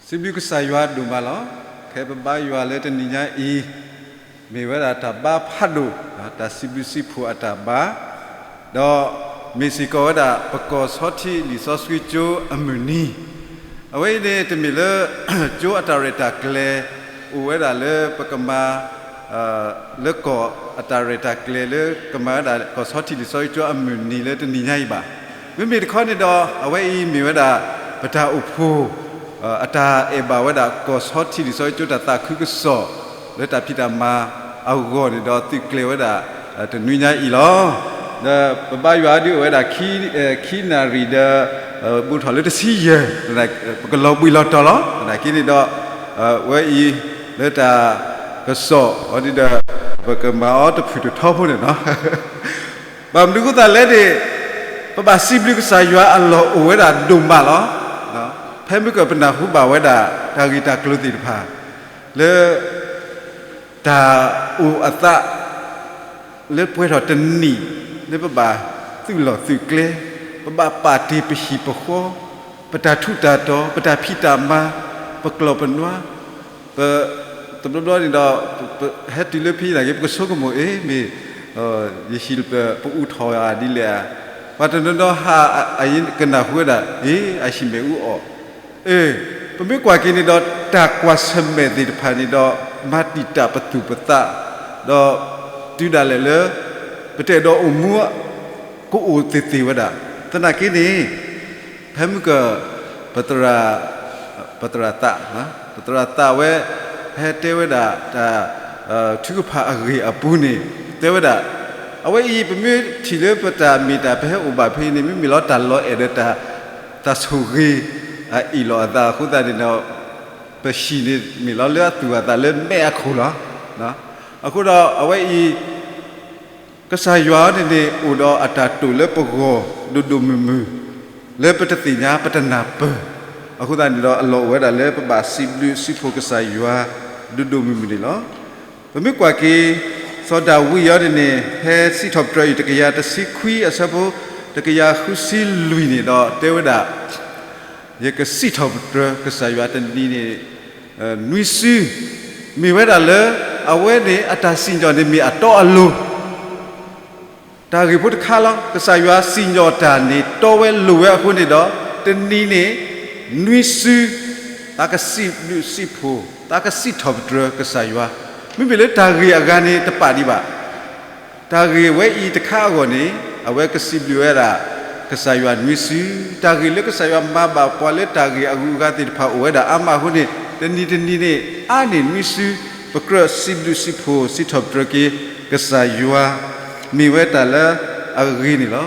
စံးဘျုးကစၢ်ယွၤဒိၣ်မးလီၤ. ဖဲပဘါယွၤလၢတနံၤညါအံၤ, မ့ၢ်ဝဲဒၣ်တၢ်ဘါဖးဒိၣ်, တၢ်စံးဘျုးစံးဖှိၣ်အတၢ်ဘါ, ဒီးမ့ၢ်စ့ၢ်ကီးဝဲဒၣ် ပကီၢ်ဆီထံးလံာ်စီဆှံကၠိအမုၢ်နံၤ, အဝဲအံၤန့ၣ် တမ့ၢ်လၢ ကၠိအတၢ်ရဲၣ်တၢ်ကျဲၤ အိၣ်ဝဲဒၣ်လၢပကမၤ လၢကီၢ်အတၢ်ရဲၣ်တၢ်ကျဲၤလၢကမၤဝဲဒၣ် ကီၢ်ဆီထံးလံာ်စီဆှံကၠိအမုၢ်နံၤလၢတနံၤညါအံၤဘၣ်. မ့မ့ၢ်တခီန့ၣ်ဒီး အဝဲအံၤမ့ၢ်ဝဲဒၣ် ပတၢ်အိၣ်ဖှိၣ် အတၢ်အဲၣ်ဘၣ်ဝဲဒၣ် ကီၢ်ဆီထံးလံာ်စီဆှံကၠိတၢ်သးခုကစီၣ် လၢတၢ်ဖံးတၢ်မၤအဂီၢ်န့ၣ်ဒီး သုးကျဲၤဝဲဒၣ် တနွံညါအံၤလီၤ. ဒီးပဘါယွၤဒုးအိၣ်ဝဲဒၣ် ခံနၣ်ရံၣ်ဒီး ဘူးထီၣ်လၢတဆံယဲၢ်, ပကလီၤဘှံးလီၤတီၤလီၤ. သနာ်က့န့ၣ်ဒီး ဝဲအံၤ လၢတၢ်ကစီၣ်အီၤဒ်ဒီး ပကမၤအီၤတဖုၣ်တထီဖိန့ၣ်လီၤ. ဘၣ်မနုၤအဃိသတးလဲၣ်န့ၣ် ပဘၣ်စံးဘျုးကစၢ်ယွၤအလီၢ်အိၣ်ဝဲဒၣ်ဒိၣ်မးလီၤ. ဖဲမုၢ်ကၢၢ်ပနၢ်ဟူဘၣ်ဝဲဒၣ် တၢ်ဂ့ၢ်တၢ်ကျိၤသ့ၣ်တဖၣ် လၢ တၢ်အိၣ်အသး လၢပှဲၤထီၣ်တနံၣ် လၢပဘၣ်သုးလီၢ်သုးကျဲ, ပဘၣ်ပာ်တ့ၢ်ပဟံၣ်ပဃီ, ပတၢ်ထူးတၢ်တီၤ, ပတၢ်ဖံးတၢ်မၤ, ပကျိာ်ပနွါ, ပ တဘျီဘျီန့ၣ်ဒီး ဟဲတုၤလၢဖဲအံၤသနာ်က့ ပကဆိကမိၣ် အ့ မ့ၢ် ယဟံၣ်ပအူထီၣ်ဧါဒ်လဲၣ်ဧါ, ပှၤတနီၤနီၤဟး အကနၢ်ဟူဝဲဒၣ် အ့ အဟံၣ်မ့ၣ်အူအီၣ်, အ့ ပမ့ၢ်ကွၢ်က့ၤန့ၣ်ဒီး တၢ်ကွၢ်ဆၢၣ်မဲာ်သ့ၣ်တဖၣ်န့ၣ်ဒီး မၤတံာ်တာ်ပသူၣ်ပသး, ဒီးတုၤဒၣ်လဲာ်လၢ ပတအဲၣ်ဒိးအိၣ်မူ ကအိၣ်သ့ၣ်သ့ၣ်ဝဲဒၣ်. သနာ်က့န့ၣ် ဖဲမုၢ်ကၢၢ် ပသရၣ် ပသရၣ်သး ပသရၣ်သးဝဲ ဟဲတဲဝဲဒၣ်တၢ် ထုကဖၣ်အဂ့ၢ်အပူၤန့ၣ် တဲဝဲဒၣ် အဝဲအံၤ ပမ့ၢ်ထံၣ်လၢပတၢ်မ့ၢ်တၢ် ပဟဲအိၣ်ဘၣ်ဖဲအံၤန့ၣ် မ့မ့ၢ်လီၤတၢ်လီၤအဲၣ်ဒီးတၢ် တၢ်ဆိၣ်ဂ့ၤ အအ့ၣ်လိာ်အသးအဃိသတးန့ၣ်ဒီး ပဟံၣ်န့ၣ် မ့ၢ်လီၤလၢအသူၣ်အသးလၢမဲးအခိၣ်လီၤ. အဃိဒီးအဝဲအံၤ ကစၢ်ယွၤန့ၣ်န့ၣ် အိၣ်ဒီးအတၢ်တိာ်လၢပဂီၢ်ဒိၣ်ဒိၣ်မုၢ်မုၢ် လၢပတသ့ၣ်ညါပတနၢ်ပၢၢ်, အဃိသတးန့ၣ်ဒီးအလီၢ်အိၣ်ဝဲဒၣ်လၢပဘၣ်စံးဘျုးစံးဖှိၣ်ကစၢ်ယွၤဒိၣ်ဒိၣ်မုၢ်မုၢ်န့ၣ်လီၤ. ပမ့ၢ်ကွၢ်က့ၤ စီၤဒၤဝံးအံၤန့ၣ်န့ၣ် ဖဲစံးထီၣ်ပတြၢၤအံၤ တကယၤတဆံခွံအဆၢဖိ တကယၤဃုဆံလွံၢ်န့ၣ်ဒီး တဲဝဲဒၣ် ယကစံးထီၣ်ပတြၢၤကစၢ်ယွၤတနံၤန့ၣ် နွံစု, မ့ၢ်ဝဲဒၣ်လၢ အဝဲန့ၣ်အတၢ်စံၣ်ညီၣ်န့ၣ်မ့ၢ်အတီအလိၤ တၢ်ဂ့ၢ်ဖိတခါလီၤ. ကစၢ်ယွၤစံၣ်ညီၣ်တၢ်န့ၣ် တီဝဲလိၤဝဲအဃိန့ၣ်ဒီး တနံၤန့ၣ် နွံစု သးကစံးဘျုးစံးဖှိၣ်, သးကစံးထီၣ်ပတြၢၤကစၢ်ယွၤ, မ့မ့ၢ်လၢတၢ်ဂ့ၢ်အဂၤန့ၣ်တပာ်ဒံးဘၣ်. တၢ်ဂ့ၢ်ဝဲအံၤတခါအဂီၢ်န့ၣ် အဝဲကစံးဘျုးဝဲဒၣ် ကစၢ်ယွၤနွံစု, တၢ်ဂ့ၢ်လၢကစၢ်ယွၤမၤဘၣ်ပှၤလၢတၢ်ဂ့ၢ်အဂုၤအဂၤသ့ၣ်တဖၣ်အိၣ်ဝဲဒၣ်အါမးအဃိန့ၣ် တနံၤတနံၤန့ၣ် အါန့ၢ်နွံစု ပကြၢးစံးဘျုးစံးဖှိၣ် စံးထီၣ်ပတြၢၤက့ၤ ကစၢ်ယွၤ မ့ၢ်ဝဲတၢ်လၢအဂ့ၤန့ၣ်လီၤ.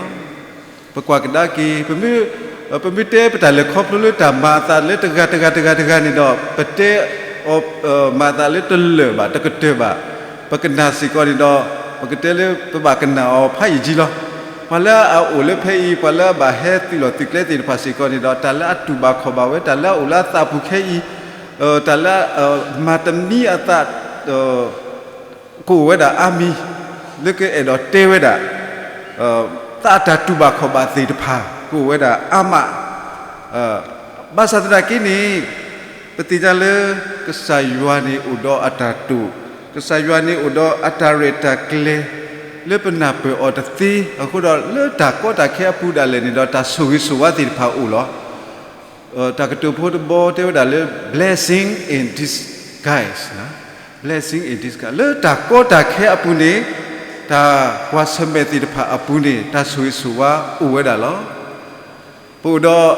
ပကွၢ်ကဒါက့ၤ ပမ့ၢ်တဲပတၢ်လဲၤခီဖျိလၢတၢ်မၤအသးလၢတဂၤတဂၤတဂၤတဂၤန့ၣ်ဒီး ပတဲအီၤ မၤအသးလၢတလၢာ်ဘၣ် တကတၢၢ်ဘၣ်, ပကနၣ်စ့ၢ်ကီးန့ၣ်ဒီး ပကတဲလၢပဘၣ်ကနၣ်အီၤဖးယံာ်ကၠံလီၤ. ပှၤလၢအအိၣ်လၢဖဲအံၤ ပှၤလၢအဘၣ်ဟဲသုးလီၢ်သုးကျဲသ့ၣ်တဖၣ်စ့ၢ်ကီးန့ၣ်ဒီး တၢ်လၢအတူၢ်ဘၣ်ခီၣ်ဘၣ်ဝဲ တၢ်လၢအအိၣ်လၢအသးပူၤခဲအံၤ တၢ်လၢ မၤတမံအသး ကအိၣ်ဝဲဒၣ်အါမံၤ လၢကအဲၣ်ဒိးတဲဝဲဒၣ် သးအတၢ်တူၢ်ဘၣ်ခီၣ်ဘၣ်သ့ၣ်တဖၣ် ကအိၣ်ဝဲဒၣ်အါမး. ဘၣ်ဆၣ်သနာ်က့န့ၣ် ပသ့ၣ်ညါလၢ ကစၢ်ယွၤန့ၣ်အိၣ်ဒီးအတၢ်တိာ်, ကစၢ်ယွၤန့ၣ်အိၣ်ဒီးအတၢ်ရဲၣ်တၢ်ကျဲၤ လၢပနၢ်ပၢၢ်အီၤတသ့, အဃိဒီးလၢတၢ်ကီတၢ်ခဲအပူၤဒၣ်လဲာ်န့ၣ်ဒီး တၢ်ဆိၣ်ဂ့ၤဆိၣ်ဝါသ့ၣ်တဖၣ်အိၣ်လီၤ. တၢ်ကတိၤဖိတဘီတဲဝဲဒၣ်လၢ blessing in disguise, blessing in disguise လၢတၢ်ကီတၢ်ခဲအပူၤန့ၣ် တၢ်ကွၢ်ဆၢၣ်မဲာ်သ့ၣ်တဖၣ်အပူၤန့ၣ် တၢ်ဆိၣ်ဂ့ၤဆိၣ်ဝါအိၣ်ဝဲဒၣ်လီၤ. ပအိၣ်ဒီး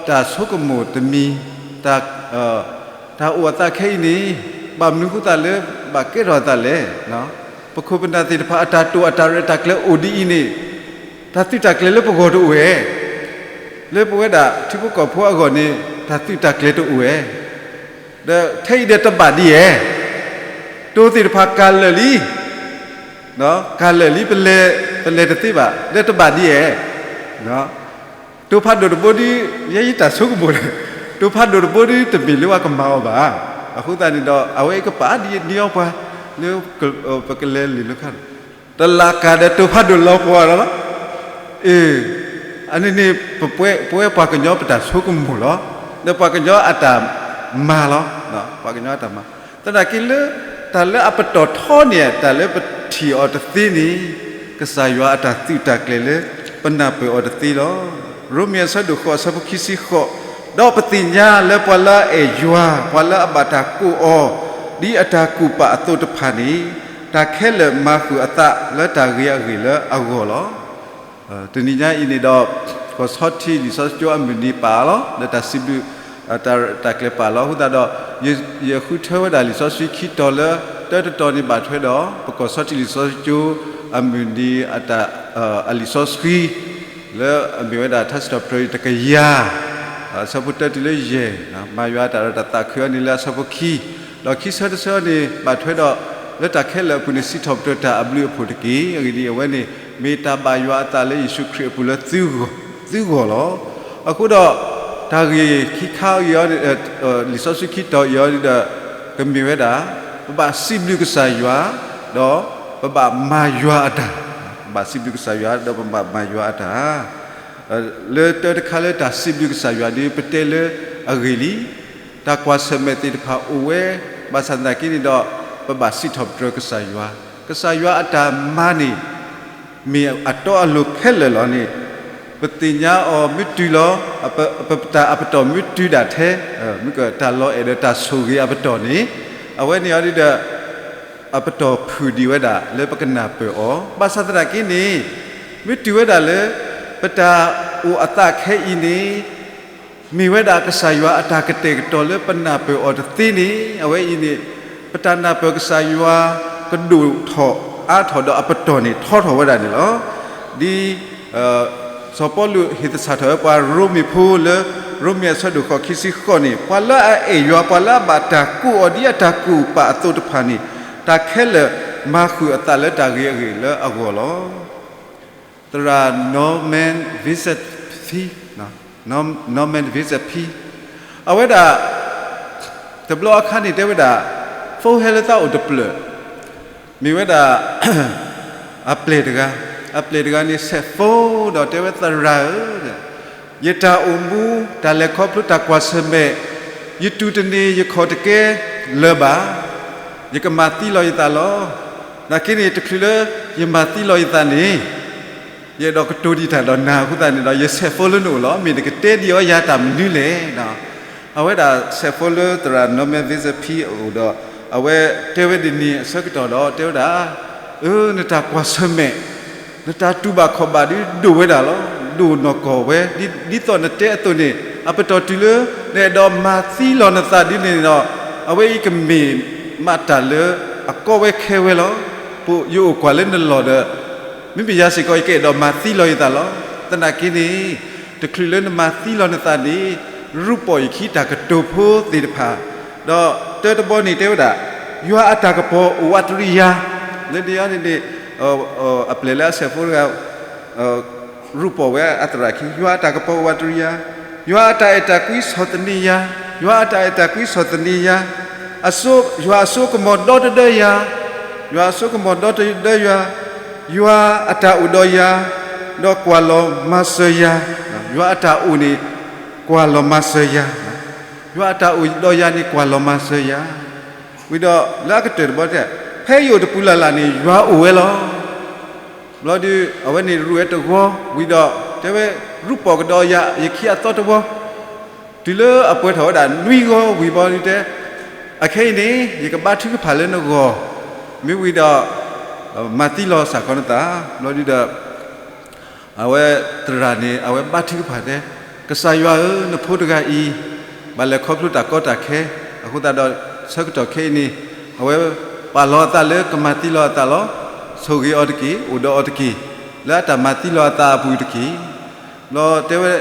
တၢ်ဆိကမိၣ်တမံၤ, တၢ်အိၣ်အသးခဲအံၤန့ၣ် ဘၣ်မနုၤအဃိသတးလၢ ဘၣ်ကဲထီၣ်အသးလဲၣ်. ပခိၣ်ပနၢ်သ့ၣ်တဖၣ် အတၢ်တိာ်အတၢ်ရဲၣ်တၢ်ကျဲၤအိၣ်ဒ်အံၤန့ၣ် တၢ်သုးတၢ်ကျဲၤလၢပဂီၢ်တအိၣ်ဝဲ, လၢပဝဲဒၣ်ထံဖိကီၢ်ဖိအဂီၢ်န့ၣ် တၢ်သုးတၢ်ကျဲၤတအိၣ်ဝဲ, ဒီးထဲအံၤဒီးတဘၣ်ဒ်ဧဲ, တိၤသ့ၣ်တဖၣ်ကၢ်လၢာ်လံ, ကၢ်လၢာ်လံ ပလဲၤတသ့ဘၣ် ဒီးတဘၣ်ဒ်ဧဲ, တိၤဖးဒိၣ်တဘိဒီး ယဲယတၢ်ဆိကမိၣ်လၢ တိၤဖးဒိၣ်တဘိဒီး တမ့ၢ်လၢပှၤကမၤအီၤဘၣ်. အဃိသတးန့ၣ်ဒီး အဝဲအံၤကပာ်ဒ်န့ၢ်အီၤပှၤ လၢ ပကလဲၤလၢလၢခါန့ၣ် တလးကၢ်ဒီးတိၤဖးဒိၣ်လီၤပှီၢ်လီၤ. အ့ အန့ၣ်န့ၣ် ပဝဲပှၤကညီပတၢ်ဆိကမိၣ်လီၤ. ဒီးပှၤကညီအတၢ် ပှၤကညီအတၢ်မၤလီၤ. ပှၤကညီအတၢ်မၤ, သနာ်က့လၢ တၢ်လၢအပတီၢ်ထီန့ၣ် တၢ်လၢပထံၣ်အီၤတသ့န့ၣ် ကစၢ်ယွၤအတၢ်သုးတၢ်ကျဲၤလၢ ပနၢ်ပၢၢ်အီၤတသ့လီၤ. ရိမ့ၤအဆၢဒိၣ်ဃိးအဆၢဖိခံဆံဃိး, ဒီးပသ့ၣ်ညါလၢပှၤလၢအအဲၣ်ယွၤ ပှၤလၢအဘၣ်တၢ်ကိးအီၤ ဒ်အတၢ်ကူၣ်ပာ်အသိးတဖၣ်န့ၣ် တၢ်ခဲလၢာ်မၤဃုာ်အသးလၢတၢ်ဂ့ၤအဂ့ၢ်လၢအဂီၢ်လီၤ. တနံၤညါအံၤန့ၣ်ဒီး ကီၢ်ဆီထံးလံာ်စီဆှံကၠိအမုၢ်နံၤပာ်အီၤလီၤ. လၢတၢ်စံးဘျုး တၢ်ကျဲၤပာ်လီၤ. အဃိသတးဒီး ယဃုထၢဝဲဒၣ်လံာ်စီဆှံခံတီၤလၢ တၢတတီၤန့ၣ်ဘၣ်ထွဲဒီး ပကီၢ်ဆီထံးလံာ်စီဆှံကၠိအမုၢ်နံၤ အလံာ်စီဆှံ လၢအမ့ၢ်ဝဲဒၣ်ထါစံးထီၣ်ပတြၢၤတကယၤ အဆၢဖိတၢတုၤလၢယဲၢ်, မၤယွၤအတၢ်ရဲၣ်တၢ်သးခုအီၤန့ၣ်လၢအဆၢဖိခံ, ဒီးခံဆၢတဆၢန့ၣ် ဘၣ်ထွဲဒီး လၢတၢ်ခဲလၢာ်အပူၤန့ၣ် စံးထီၣ်ပတြၢၤတၢ်အဘျုးအဖှိၣ်တက့ၢ်. အဂ့ၢ်ဒ်အံၤ, အဝဲန့ၣ် မ့ၢ်တၢ်ဘၣ်ယွၤအသးလၢယ့ၣ်ၡူးခရံာ်အပူၤလၢ သုဂီၢ်လီၤ. အဃိဒီး တၢ်ဂ့ၢ်ခံခါအံၤ လံာ်စီဆှံခံတီၤအံၤအီၤဒီး ကမ့ၢ်ဝဲဒၣ် ပဘၣ်စံးဘျုးကစၢ်ယွၤ ဒီးပဘၣ်မၤယွၤအတၢ်, ပဘၣ်စံးဘျုးကစၢ်ယွၤ ဒီးပဘၣ်မၤယွၤအတၢ် လၢတၢတခါလၢတၢ်စံးဘျုးကစၢ်ယွၤဒီး ပတဲလၢအဂ့ၢ်လံ, တၢ်ကွၢ်ဆၢၣ်မဲာ်သ့ၣ်တဖၣ်အိၣ်ဝဲ, ဘၣ်ဆၣ်သနာ်က့န့ၣ်ဒီး ပဘၣ်စံးထီၣ်ပတြၢၤကစၢ်ယွၤ, ကစၢ်ယွၤအတၢ်မၤန့ၣ် မ့ၢ်အတီအလိၤခဲလၢာ်လီၤန့ၣ်, ပသ့ၣ်ညါအီၤမ့ၢ်တုၤလီၤ, ပတၢ်အပတီၢ်မ့ၢ်တုၤဒၣ်ထဲ, မ့ၢ်ကတၢ်လီၤအဲၣ်ဒီးတၢ်ဆိၣ်ဂ့ၤအပတီၢ်န့ၣ်, အဝဲန့ၣ်အီၤဒီး အပတီၢ်ဖုၣ်ဒံးဝဲဒၣ်လၢပကနၢ်ပၢၢ်အီၤ, ဘၣ်ဆၣ်သနာ်က့န့ၣ်, မ့ၢ်တုၤဝဲဒၣ်လၢ ပတၢ်အိၣ်အသးခဲအံၤန့ၣ်, မ့ၢ်ဝဲဒၣ်ကစၢ်ယွၤအတၢ်ကတဲာ်ကတီၤလၢပနၢ်ပၢၢ်အီၤတသ့န့ၣ်, အဝဲအံၤန့ၣ် ပတၢ်နၢ်ပၢၢ်ကစၢ်ယွၤ ကဒိၣ်ထီၣ်အါထီၣ်ဒီးအပတီၢ်န့ၣ်ထီထီၣ်ဝဲဒၣ်န့ၣ်လီၤ. ဒ် စီၤပီလူးဟ့ၣ်သဆၣ်ထီၣ်ဝဲပှၤရိမ့ၤဖိလၢ ရိမ့ၤအဆၢဒိၣ်ဃိးခံဆံဃိးန့ၣ်, ပှၤလၢအအဲၣ်ယွၤ ပှၤလၢအဘၣ်တၢ်ကိးအီၤဒ်အတၢ်ကူၣ်ပာ်အသိးတဖၣ်န့ၣ်, တၢ်ခဲလၢာ်မၤဃုာ်အသးလၢတၢ်ဂ့ၤအဂ့ၢ်လၢအဂီၢ်လီၤ. သရၣ် Norman Vincent Peale, Norman Vincent Peale, အဝဲဒၣ် တဘျီအခါန့ၣ်တဲဝဲဒၣ်, ဖိဟဲလၢသးအိၣ်တဖျၢၣ်, မ့ၢ်ဝဲဒၣ် အပျဲၢ်တဂၤ, အပျဲၢ်တဂၤန့ၣ် ဆဲးဖိဒီးတဲဝဲ သရၣ်ဧၢ, ယတၢ်အိၣ်မူ တၢ်လဲၤခီဖျိ တၢ်ကွၢ်ဆၢၣ်မဲာ်, ယတူၢ်တန့ၢ် ယခီၣ်တကဲလၢၤဘၣ်, ယကမၤသံလီၤယသးလီၤ. နာ်က့န့ၣ် တချုးလၢယမၤသံလီၤယသးန့ၣ် ယအဲၣ်ဒိးကတိၤဒံးတၢ်ဒီးနၤအဃိသတးန့ၣ်ဒီး ယဆဲးဖိလၢနအိၣ်လီၤ. မ့ၢ်နကတဲဒံးအီၤယၤတၢ်မနုၤလဲၣ်. အဝဲဒၣ်ဆဲးဖိလၢသရၣ် Norman Vincent Peale အအိၣ်ဒီး အဝဲတဲဝဲဒ်န့ၣ်အဆၢကတီၢ်ဒီး တဲဝဲဒၣ်, အၢ နတၢ်ကွၢ်ဆၢၣ်မဲာ်, နတၢ်တူၢ်ဘၣ်ခီၣ်ဘၣ်ဒ်ဒိၣ်ဝဲဒၣ်လီၤ. ဒိၣ်နီၢ်ကီၢ်ဝဲ, ဒ်သိးနတဲအသိးန့ၣ် အပတီၢ်တုၤလၢ နအဲၣ်ဒိးမၤသံလီၤနသးဒ်န့ၣ်ဒီး အဝဲအံၤကမ့ၢ်မးတၢ်လၢအကီဝဲခဲဝဲလီၤ. ပယအိၣ်ကွၢ်လၢနလီၢ်ဒီး မ့မ့ၢ်ယၤစ့ၢ်ကီး ယကအဲၣ်ဒိးမၤသံလီၤယသးလီၤ. သနာ်က့န့ၣ် တချုးလၢနမၤသံလီၤနသးန့ၣ် ရူၢ်ပီၢ်ယခံတၢ်ကတိၤဖိသ့ၣ်တဖၣ်, ဒီးတၢတဘီန့ၣ်တဲဝဲဒၣ်, ယွၤအတၢ်ကပီၤအိၣ်ဝးတရံးယၤ, လၢဒ်အံၤန့ၣ်န့ၣ် အပျဲၢ်လၢအဆဲးဖိတဂၤ ရူၢ်ပီၢ်ဝဲအသရၣ်ခံ, ယွၤအတၢ်ကပီၤအိၣ်ဝးတရံးယၤ, ယွၤအတၢ်အဲၣ်တၢ်ကွံဆီၣ်သနံးယၤ, ယွၤအတၢ်အဲၣ်တၢ်ကွံဆီၣ်သနံးယၤ, ယွၤအစိကမီၤဒီတဒၢယၤ, ယွၤအစိကမီၤဒီတဒၢယၤ, ယွၤအတၢ်အိၣ်ဒီးယၤ, ဒီးကွၢ်လီၤမၤစၢၤယၤ, ယွၤအတၢ်အိၣ်န့ၣ် ကွၢ်လီၤမၤစၢၤယၤ, ယွၤအတၢ်အိၣ်ဒီးယၤန့ၣ် ကွၢ်လီၤမၤစၢၤယၤ, ဝံၤဒီးလၢအကတၢၢ်တဘီတဲ, ဖဲယအိၣ်တပူၤလၢ်လၢ်န့ၣ် ယွၤအိၣ်ဝဲလီၤ. ဘျီဒုး အဝဲန့ၣ်ရူၢ်ဝဲတဂီၤဝံၤဒီး တဲဝဲ ရူၢ်ပီၢ်ကဒီးယၤ ယခံအသီတဝီ, တုၤလၢအပှဲၤထီၣ်ဝဲဒၣ်နွံဂီၤဝံၤဘျီဒုးတဲ, အခဲအံၤန့ၣ် ယကဘါထုကဖၣ်လၢနဂီၢ်, မ့ၢ်ဝံၤဒီး မၤသံလီၤစ့ၢ်ကီးနသး, ဘျီဒုးဒီး အဝဲသရၣ်န့ၣ် အဝဲဘါထုကဖၣ်တဲ, ကစၢ်ယွၤဧၢ, နဖိတဂၤအံၤ ဘၣ်လဲၤခီဖျိတၢ်ကီတၢ်ခဲ, အဃိသတးဒီး ဆၢကတီၢ်ခဲအံၤန့ၣ် အဝဲပာ်လီၤအသးလၢကမၤသံလီၤအသးလီၤ. ဆိၣ်ဂ့ၤအီၤတက့ၢ်, အိၣ်ဒီးအီၤတက့ၢ်, လၢအတၢ်မၤသံလီၤအသးအပူၤတက့ၢ်. ဘျီတဲဝဲ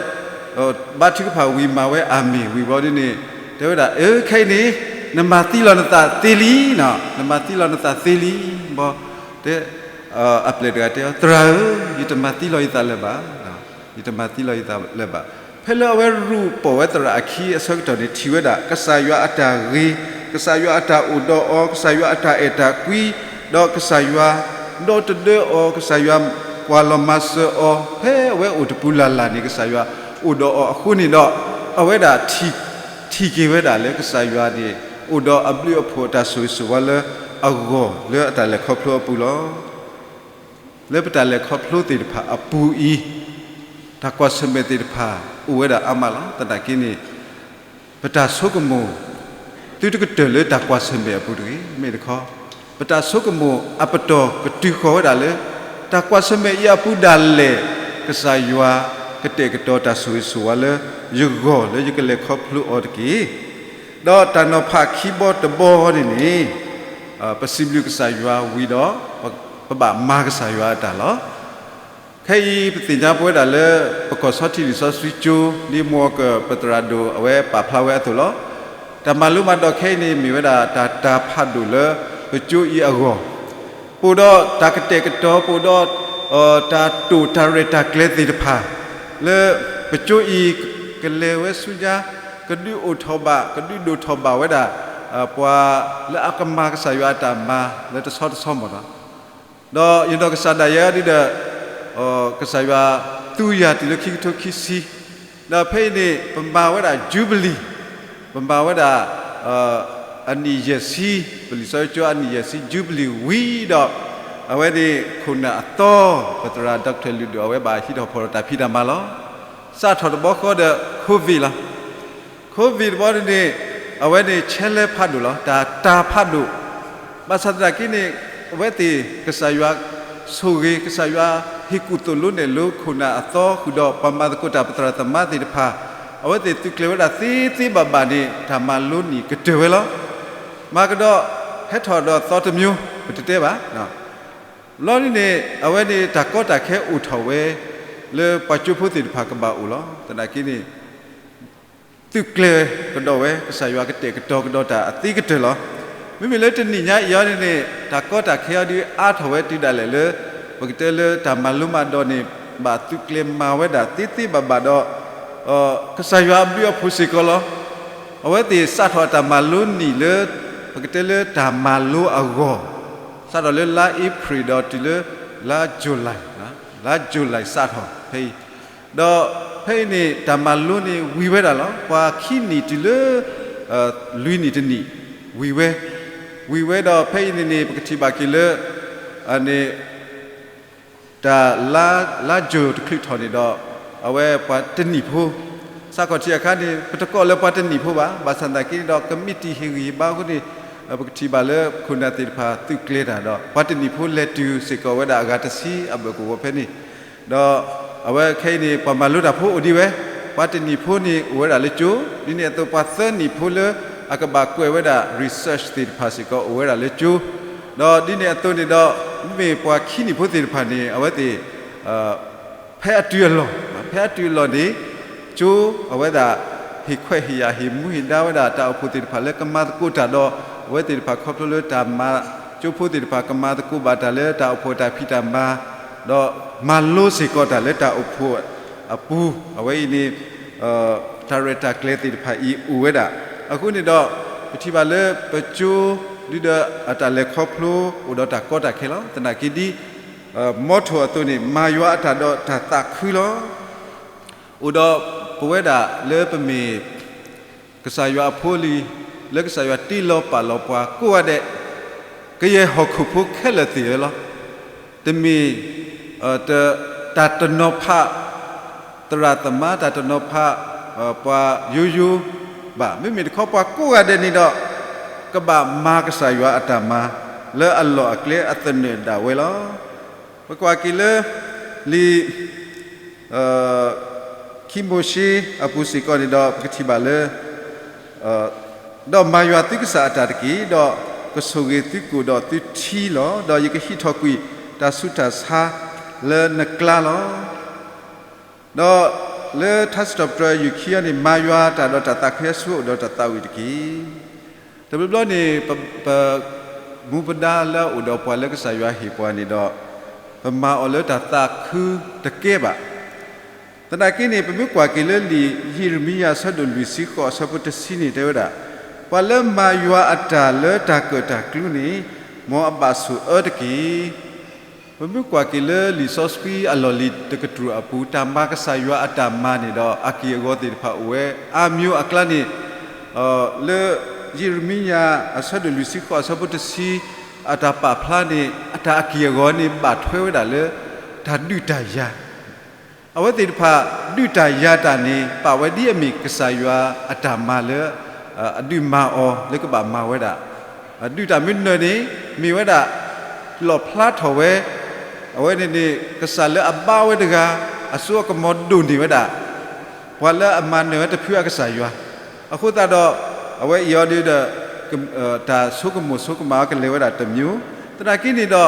ဘါထုကဖၣ်ဝံၤမၤဝဲအၤမ့ၣ်ဝံၤဘျီဒ်န့ၣ် တဲဝဲဒၣ် အၢ ခဲအံၤန့ၣ် နမၤသံလီၤနသးသ့လံ, နမၤသံလီၤနသးသ့လံ. ဘျီ တဲ အပျဲၢ်တဂၤတဲအီၤ သရၣ်ဧၢ, ယတမၤသံလီၤယသးလၢၤဘၣ်, ယတမၤသံလီၤယသးလၢၤဘၣ်. ဖဲလၢအဝဲရူၢ်ပီၢ်ဝဲသရၣ်အခံအဆၢကတီၢ်န့ၣ် ထံၣ်ဝဲဒၣ် ကစၢ်ယွၤအတၢ်ဂ့ၤ, ကစၢ်ယွၤအတၢ်အိၣ်ဒီးအီၤ, ကစၢ်ယွၤအတၢ်အဲၣ်တၢ်ကွံ, ဒီးကစၢ်ယွၤ ဒီတဒၢအီၤ, ကစၢ်ယွၤကွၢ်လီၤမၤစၢၤအီၤ, ဖဲအဝဲအိၣ်တပူၤလၢ်လၢ်န့ၣ် ကစၢ်ယွၤအိၣ်ဒီးအီၤအဃိန့ၣ်ဒီး အဝဲဒၣ်ထံၣ် ထံၣ်က့ၤဝဲဒၣ်လၢကစၢ်ယွၤန့ၣ် အိၣ်ဒီးအဘျုးအဖှိၣ်အတၢ်ဆိၣ်ဂ့ၤဆိၣ်ဝါလၢအဂီၢ်လၢအတၢ်လဲၤခီဖျိအပူၤလီၤ. လၢပတၢ်လဲၤခီဖျိသ့ၣ်တဖၣ်အပူၤအံၤ တၢ်ကွၢ်ဆၢၣ်မဲာ်သ့ၣ်တဖၣ်အိၣ်ဝဲဒၣ်အါမးလီၤ. သနာ်က့န့ၣ် ပတၢ်ဆိကမိၣ် သုတကတၢၢ်လၢတၢ်ကွၢ်ဆၢၣ်မဲာ်အပူၤတဂ့ၤ. မ့ၢ်တခီ ပတၢ်ဆိကမိၣ်အပတီၢ်ကတုၤဃီၤဝဲဒၣ်လၢ တၢ်ကွၢ်ဆၢၣ်မဲာ်အံၤအပူၤဒၣ်လဲာ် ကစၢ်ယွၤကတဲာ်ကတီၤတၢ်ဆိၣ်ဂ့ၤဆိၣ်ဝါလၢ ယဂီၢ်လၢယကလဲၤခီဖျိအီၤတက့ၢ်. ဒီးတၢ်နီၤဖးခံဘီတဘီန့ၣ်န့ၣ် ပစံးဘျုးကစၢ်ယွၤဝံၤဒီး ပဘၣ်မၤကစၢ်ယွၤအတၢ်လီၤ. ခဲအံၤပသ့ၣ်ညါပဝဲဒၣ်လၢ ပကီၢ်ဆီထံးလံာ်စီဆှံကၠိ ဒ်မုၢ်အီၣ်ကၢၣ်ပသရၣ်ဒိၣ်အဝဲပာ်ဖျါဝဲအသိးလီၤ. တၢ်မၤလိမၤဒိးခဲအံၤန့ၣ် မ့ၢ်ဝဲဒၣ်တၢ် တၢ်ဖးဒိၣ်လၢ ပကၠိအံၤအဂီၢ် ပအိၣ်ဒီးတၢ်ကတဲာ်ကတီၤ ပအိၣ်ဒီး တၢ်တိာ်တၢ်ရဲၣ်တၢ်ကျဲၤသ့ၣ်တဖၣ် လၢပကၠိအံၤ ကလဲၤဝဲဆူညါ ကဒုးအိၣ်ထီၣ်ဘၣ် ကဒုးဒိၣ်ထီၣ်ဘၣ်ဝဲဒၣ် ပှၤလၢအကမၤကစၢ်ယွၤအတၢ်မၤလၢတဆီတဆီမ့ၢ်နီၤ. ဒီးယနီၢ်ကစၢ်ဒၣ်ယဲဒ်ဒီး ကစၢ်ယွၤသူယၤတုၤလၢခံကထိခံဆံ, ဒီးဖဲအံၤန့ၣ် ပမၤဝဲဒၣ် Jubilee, ပမၤဝဲဒၣ် အနံၣ်ယဲၢ်ဆံ, ပလံာ်စီဆှံကၠိအနံၣ်ယဲၢ်ဆံ Jubilee ဝံၤဒီး အဝဲန့ၣ်ခိၣ်နၢ်အသီ ပသရၣ် Doctor လုၢ်ဒိၣ် အဝဲဘၣ်ဟံးထီၣ်ဖီၣ်ထီၣ်တၢ်ဖံးတၢ်မၤလီၤ. စးထီၣ်တဘျီဃီဒီး COVID လီၤ. COVID တဘျီန့ၣ်န့ၣ် အဝဲန့ၣ် challenge ဖးဒိၣ်လီၤ, တၢ် တၢ်ဖးဒိၣ်. ဘၣ်ဆၣ်သနာ်က့န့ၣ် အဝဲသ့ၣ်ကစၢ်ယွၤဆိၣ်ဂ့ၤ ကစၢ်ယွၤဟ့ၣ်ကူၣ်သိၣ်လိနဲၣ်လိခိၣ်နၢ်အသီဃုာ်ဒီး ပှၤမၤသကိးတၢ်ပသရၣ်သမါသ့ၣ်တဖၣ် အဝဲသ့ၣ်သုးကျဲၤဝဲဒၣ်သ့သ့ဘၣ်ဘၣ်န့ၣ် တၢ်မၤလိနံၣ်ကတၢၢ်ဝဲလီၤ. မၤကဒီး ဟဲထီၣ်ဒီးသီတမျိုး ပတတဲဘၣ် ဘျီန့ၣ်န့ၣ် အဝဲန့ၣ်တၢ်ကီတၢ်ခဲအိၣ်ထီၣ်ဝဲ လၢပှၤကၠိဖိသ့ၣ်တဖၣ်ကဘၣ်အိၣ်လီၤ. သနာ်က့န့ၣ် သုးကျဲၤကဒီးဝဲ ကစၢ်ယွၤကတဲာ်ကတီၤကဒီးတၢ်အသ့ကတၢၢ်လီၤ. မ့မ့ၢ်လၢတနံၣ်ညါအံၤအံၤန့ၣ်န့ၣ် တၢ်ကီတၢ်ခဲအံၤဒုးအါထီၣ်ဝဲတုၤဒၣ်လဲာ်လၢ ပကတဲလၢတၢ်မၤလိမၤဒိးန့ၣ် ဘၣ်သုးကျဲၤမၤဝဲဒၣ်သ့သ့ဘၣ်ဘၣ်ဒီး ကစၢ်ယွၤအဘျုးအဖှိၣ်စ့ၢ်ကီးလီၤ. အဝဲသ့ၣ်စးထီၣ်အတၢ်မၤလိနံၣ်လၢ ပကတဲလၢတၢ်မၤလိအဂီၢ် စးထီၣ်လၢလါအ့ဖြ့ၣ်ဒီးတုၤလၢ လါ July, လါ July စးထီၣ်ဖဲအံၤ, ဒီးဖဲအံၤန့ၣ် တၢ်မၤလိန့ၣ်ဝံၤဝဲဒၣ်လီၤ. ပှၤခံနံၣ်တုၤလၢ လွံၢ်နံၣ်တနံၣ် ဝံၤဝဲ, ဝံၤဝဲဒီးဖဲအံၤန့ၣ်န့ၣ် ပကထံၣ်ဘၣ်က့ၤလၢ န့ၣ် တၢ် လါယူၤတချုးထီၣ်န့ၣ်ဒီး အဝဲပှၤတနံၣ်ဖိ, စးခီၣ်ထံးအခါန့ၣ် ပတကိးလၢပှၤတနံၣ်ဖိဘၣ်, ဘၣ်ဆၣ်သနာ်က့န့ၣ်ဒီး ကမံးတံာ်ဟ့ၣ်ဂံၢ်ဟ့ၣ်ဘါအဃိန့ၣ် ပကထံၣ်ဘၣ်လၢခိၣ်နၢ်သ့ၣ်တဖၣ်သုးကျဲၤတၢ်ဒီး ပှၤတနံၣ်ဖိလဲၤတုၤစ့ၢ်ကီးဝဲဒၣ်အဂၤတဆံအဘၢၣ်ကဝီၤဖဲန့ၣ်, ဒီးအဝဲခဲအံၤန့ၣ် ပှၤမၤလိတၢ်ဖိအိၣ်ဒံးဝဲ, ပှၤတနံၣ်ဖိန့ၣ်အိၣ်ဝဲဒၣ်လၢကၠိ, ဒ်န့ၣ်အသိးပှၤသၢနံၣ်ဖိလၢအကဘၣ်ကွဲးဝဲဒၣ် research သ့ၣ်တဖၣ်စ့ၢ်ကီးအိၣ်ဝဲဒၣ်လၢကၠိ, ဒီးဒ်န့ၣ်အသိးန့ၣ်ဒီး မ့မ့ၢ်ပှၤခံနံၣ်ဖိသ့ၣ်တဖၣ်န့ၣ် အဝဲသ့ၣ် ဖဲအတုၤအလီၢ်, ဖဲအတုၤအလီၢ်န့ၣ် ကၠိအဝဲဒၣ် ဟ့ၣ်ခွဲးဟ့ၣ်ယာ်ဟ့ၣ်မူဟ့ၣ်ဒါဝဲဒၣ်တၢ်အိၣ်ဖှိၣ်သ့ၣ်တဖၣ်လၢကမၤသကိးတၢ်ဒီး အဝဲသ့ၣ်တဖၣ်ခီဖျိလၢတၢ်မၤ ကၠိဖိသ့ၣ်တဖၣ်ကမၤသကိးဘၣ်တၢ်လၢတၢ်အိၣ်ဖှိၣ်တၢ်ဖံးတၢ်မၤ, ဒီးမၤလိစ့ၢ်ကီးတၢ်လၢတၢ်အိၣ်ဖှိၣ်အပူၤ, အဝဲအံၤန့ၣ် တၢ်ရဲၣ်တၢ်ကျဲၤသ့ၣ်တဖၣ်အံၤအိၣ်ဝဲဒၣ်. အဃိန့ၣ်ဒီး ပထံၣ်ဘၣ်လၢပကၠိ ဒုဒီးအတၢ်လဲၤခီဖျိ အိၣ်ဒီးတၢ်ကီတၢ်ခဲလီၤ. သနာ်က့ဒ် motto အသိးန့ၣ် မၤယွၤအတၢ်ဒီးတၢ်သးခုလီၤ. အိၣ်ဒီးပဝဲဒၣ်လၢပမ့ၢ် ကစၢ်ယွၤအဖိအလံၤ လၢကစၢ်ယွၤတ့လီၤပာ်လီၤပှၤကိးဂၤဒဲး ကယဲၢ်ဟီၣ်ခိၣ်ဖိခဲလၢာ်သ့ၣ်ဝဲလီၤ. တမ့ၢ် တၢ်တနီၤဖး သရၣ်သမါ တၢ်တနီၤဖး ပှၤယိယိဘၣ်. မ့မ့ၢ်တခီပှၤကိးဂၤဒဲးန့ၣ်ဒီး ကဘၣ်မၤကစၢ်ယွၤအတၢ်မၤ လၢအလီၢ်အကျဲအသနၢၣ်ဒၣ်ဝဲလီၤ. ပကွၢ်က့ၤလၢ လံာ် ခံမိၤၡ့အပူၤစ့ၢ်ကီးန့ၣ်ဒီး ပကထံၣ်ဘၣ်လၢ ဒီးမၤယွၤသုကစၢ်အတၢ်တက့ၢ်, ဒီးကဆိၣ်ဂ့ၤသုကိၣ်ဒီးသုထံလီၤ. ဒီးယကဟံးထီၣ်ကွံာ်တၢ်ဆူးတၢ်ဆါလၢနကျါလီၤ. ဒီးလၢထါစံးထီၣ်ပတြၢၤယုၢ်ခံအံၤန့ၣ် မၤယွၤတၢ်ဒီးတၢ်သးခုဆူအအိၣ်ဒီးတၢ်သးဝံၣ်တက့ၢ်. တဘျီဘျီန့ၣ် ပ ပမူပဒါလၢအအိၣ်ဒီးပှၤလၢကစၢ်ယွၤဟ့ၣ်ပှၤန့ၣ်ဒီး ပမၤအီၤလၢတၢ်သးခုတကဲဘၣ်. သနာ်က့န့ၣ် ပမ့ၢ်ကွၢ်က့ၤလၢလံာ်ယံးရမံယၤအဆၢဒိၣ်လွံၢ်ဆံဃိးအဆၢဖိတဆံန့ၣ် တဲဝဲဒၣ်, ပှၤလၢမၤယွၤအတၢ်လၢတၢ်ကၢၣ်တၢ်ကျူန့ၣ် မ်အဘၣ်ဆိၣ်အၢတက့ၢ်. ပမ့ၢ်ကွၢ်က့ၤလၢလံာ်စီဆှံအလီၢ်လံၤတကတြူၢ်အပူၤ တၢ်မၤကစၢ်ယွၤအတၢ်မၤန့ၣ်ဒီး အက့ၢ်အဂီၤသ့ၣ်တဖၣ်အိၣ်ဝဲအါမံၤအကျါန့ၣ်, လၢယံးရမံယၤအဆၢဒိၣ်လွံၢ်ဆံဃိး အဆၢဖိတဆံ အတၢ်ပာ်ဖျါန့ၣ် အတၢ်အက့ၢ်အဂီၤန့ၣ် ဘၣ်ထွဲဝဲဒၣ်လၢ တၢ်ဒုးတၢ်ယၤ အဝဲသ့ၣ်တဖၣ် ဒုးတၢ်ယၤတၢ်န့ၣ် ပာ်ဝဲဒ်အမ့ၢ်ကစၢ်ယွၤအတၢ်မၤလၢ အဒုးမၤအီၤလၢကဘၣ်မၤဝဲဒၣ် ဒုးတၢ်မနုၤန့ၣ် မ့ၢ်ဝဲဒၣ် လီၣ်ဖျါထီၣ်ဝဲ အဝဲန့ၣ်န့ၣ် ကစၢ်လၢအဘါဝဲတဂၤ အစိအကမီၤဒိၣ်န့ၢ်ဝဲဒၣ် ပှၤလၢအမၤနၢၤဝဲတဖုအကစၢ်ယွၤ အဃိသတးဒီး အဝဲအံၤအီၤဒ်ဒီး တၢ်ဆိကမိၣ်ဆိကမးအီၤကလဲၤဝဲဒၣ်တမံၤ သနာ်က့န့ၣ်ဒီး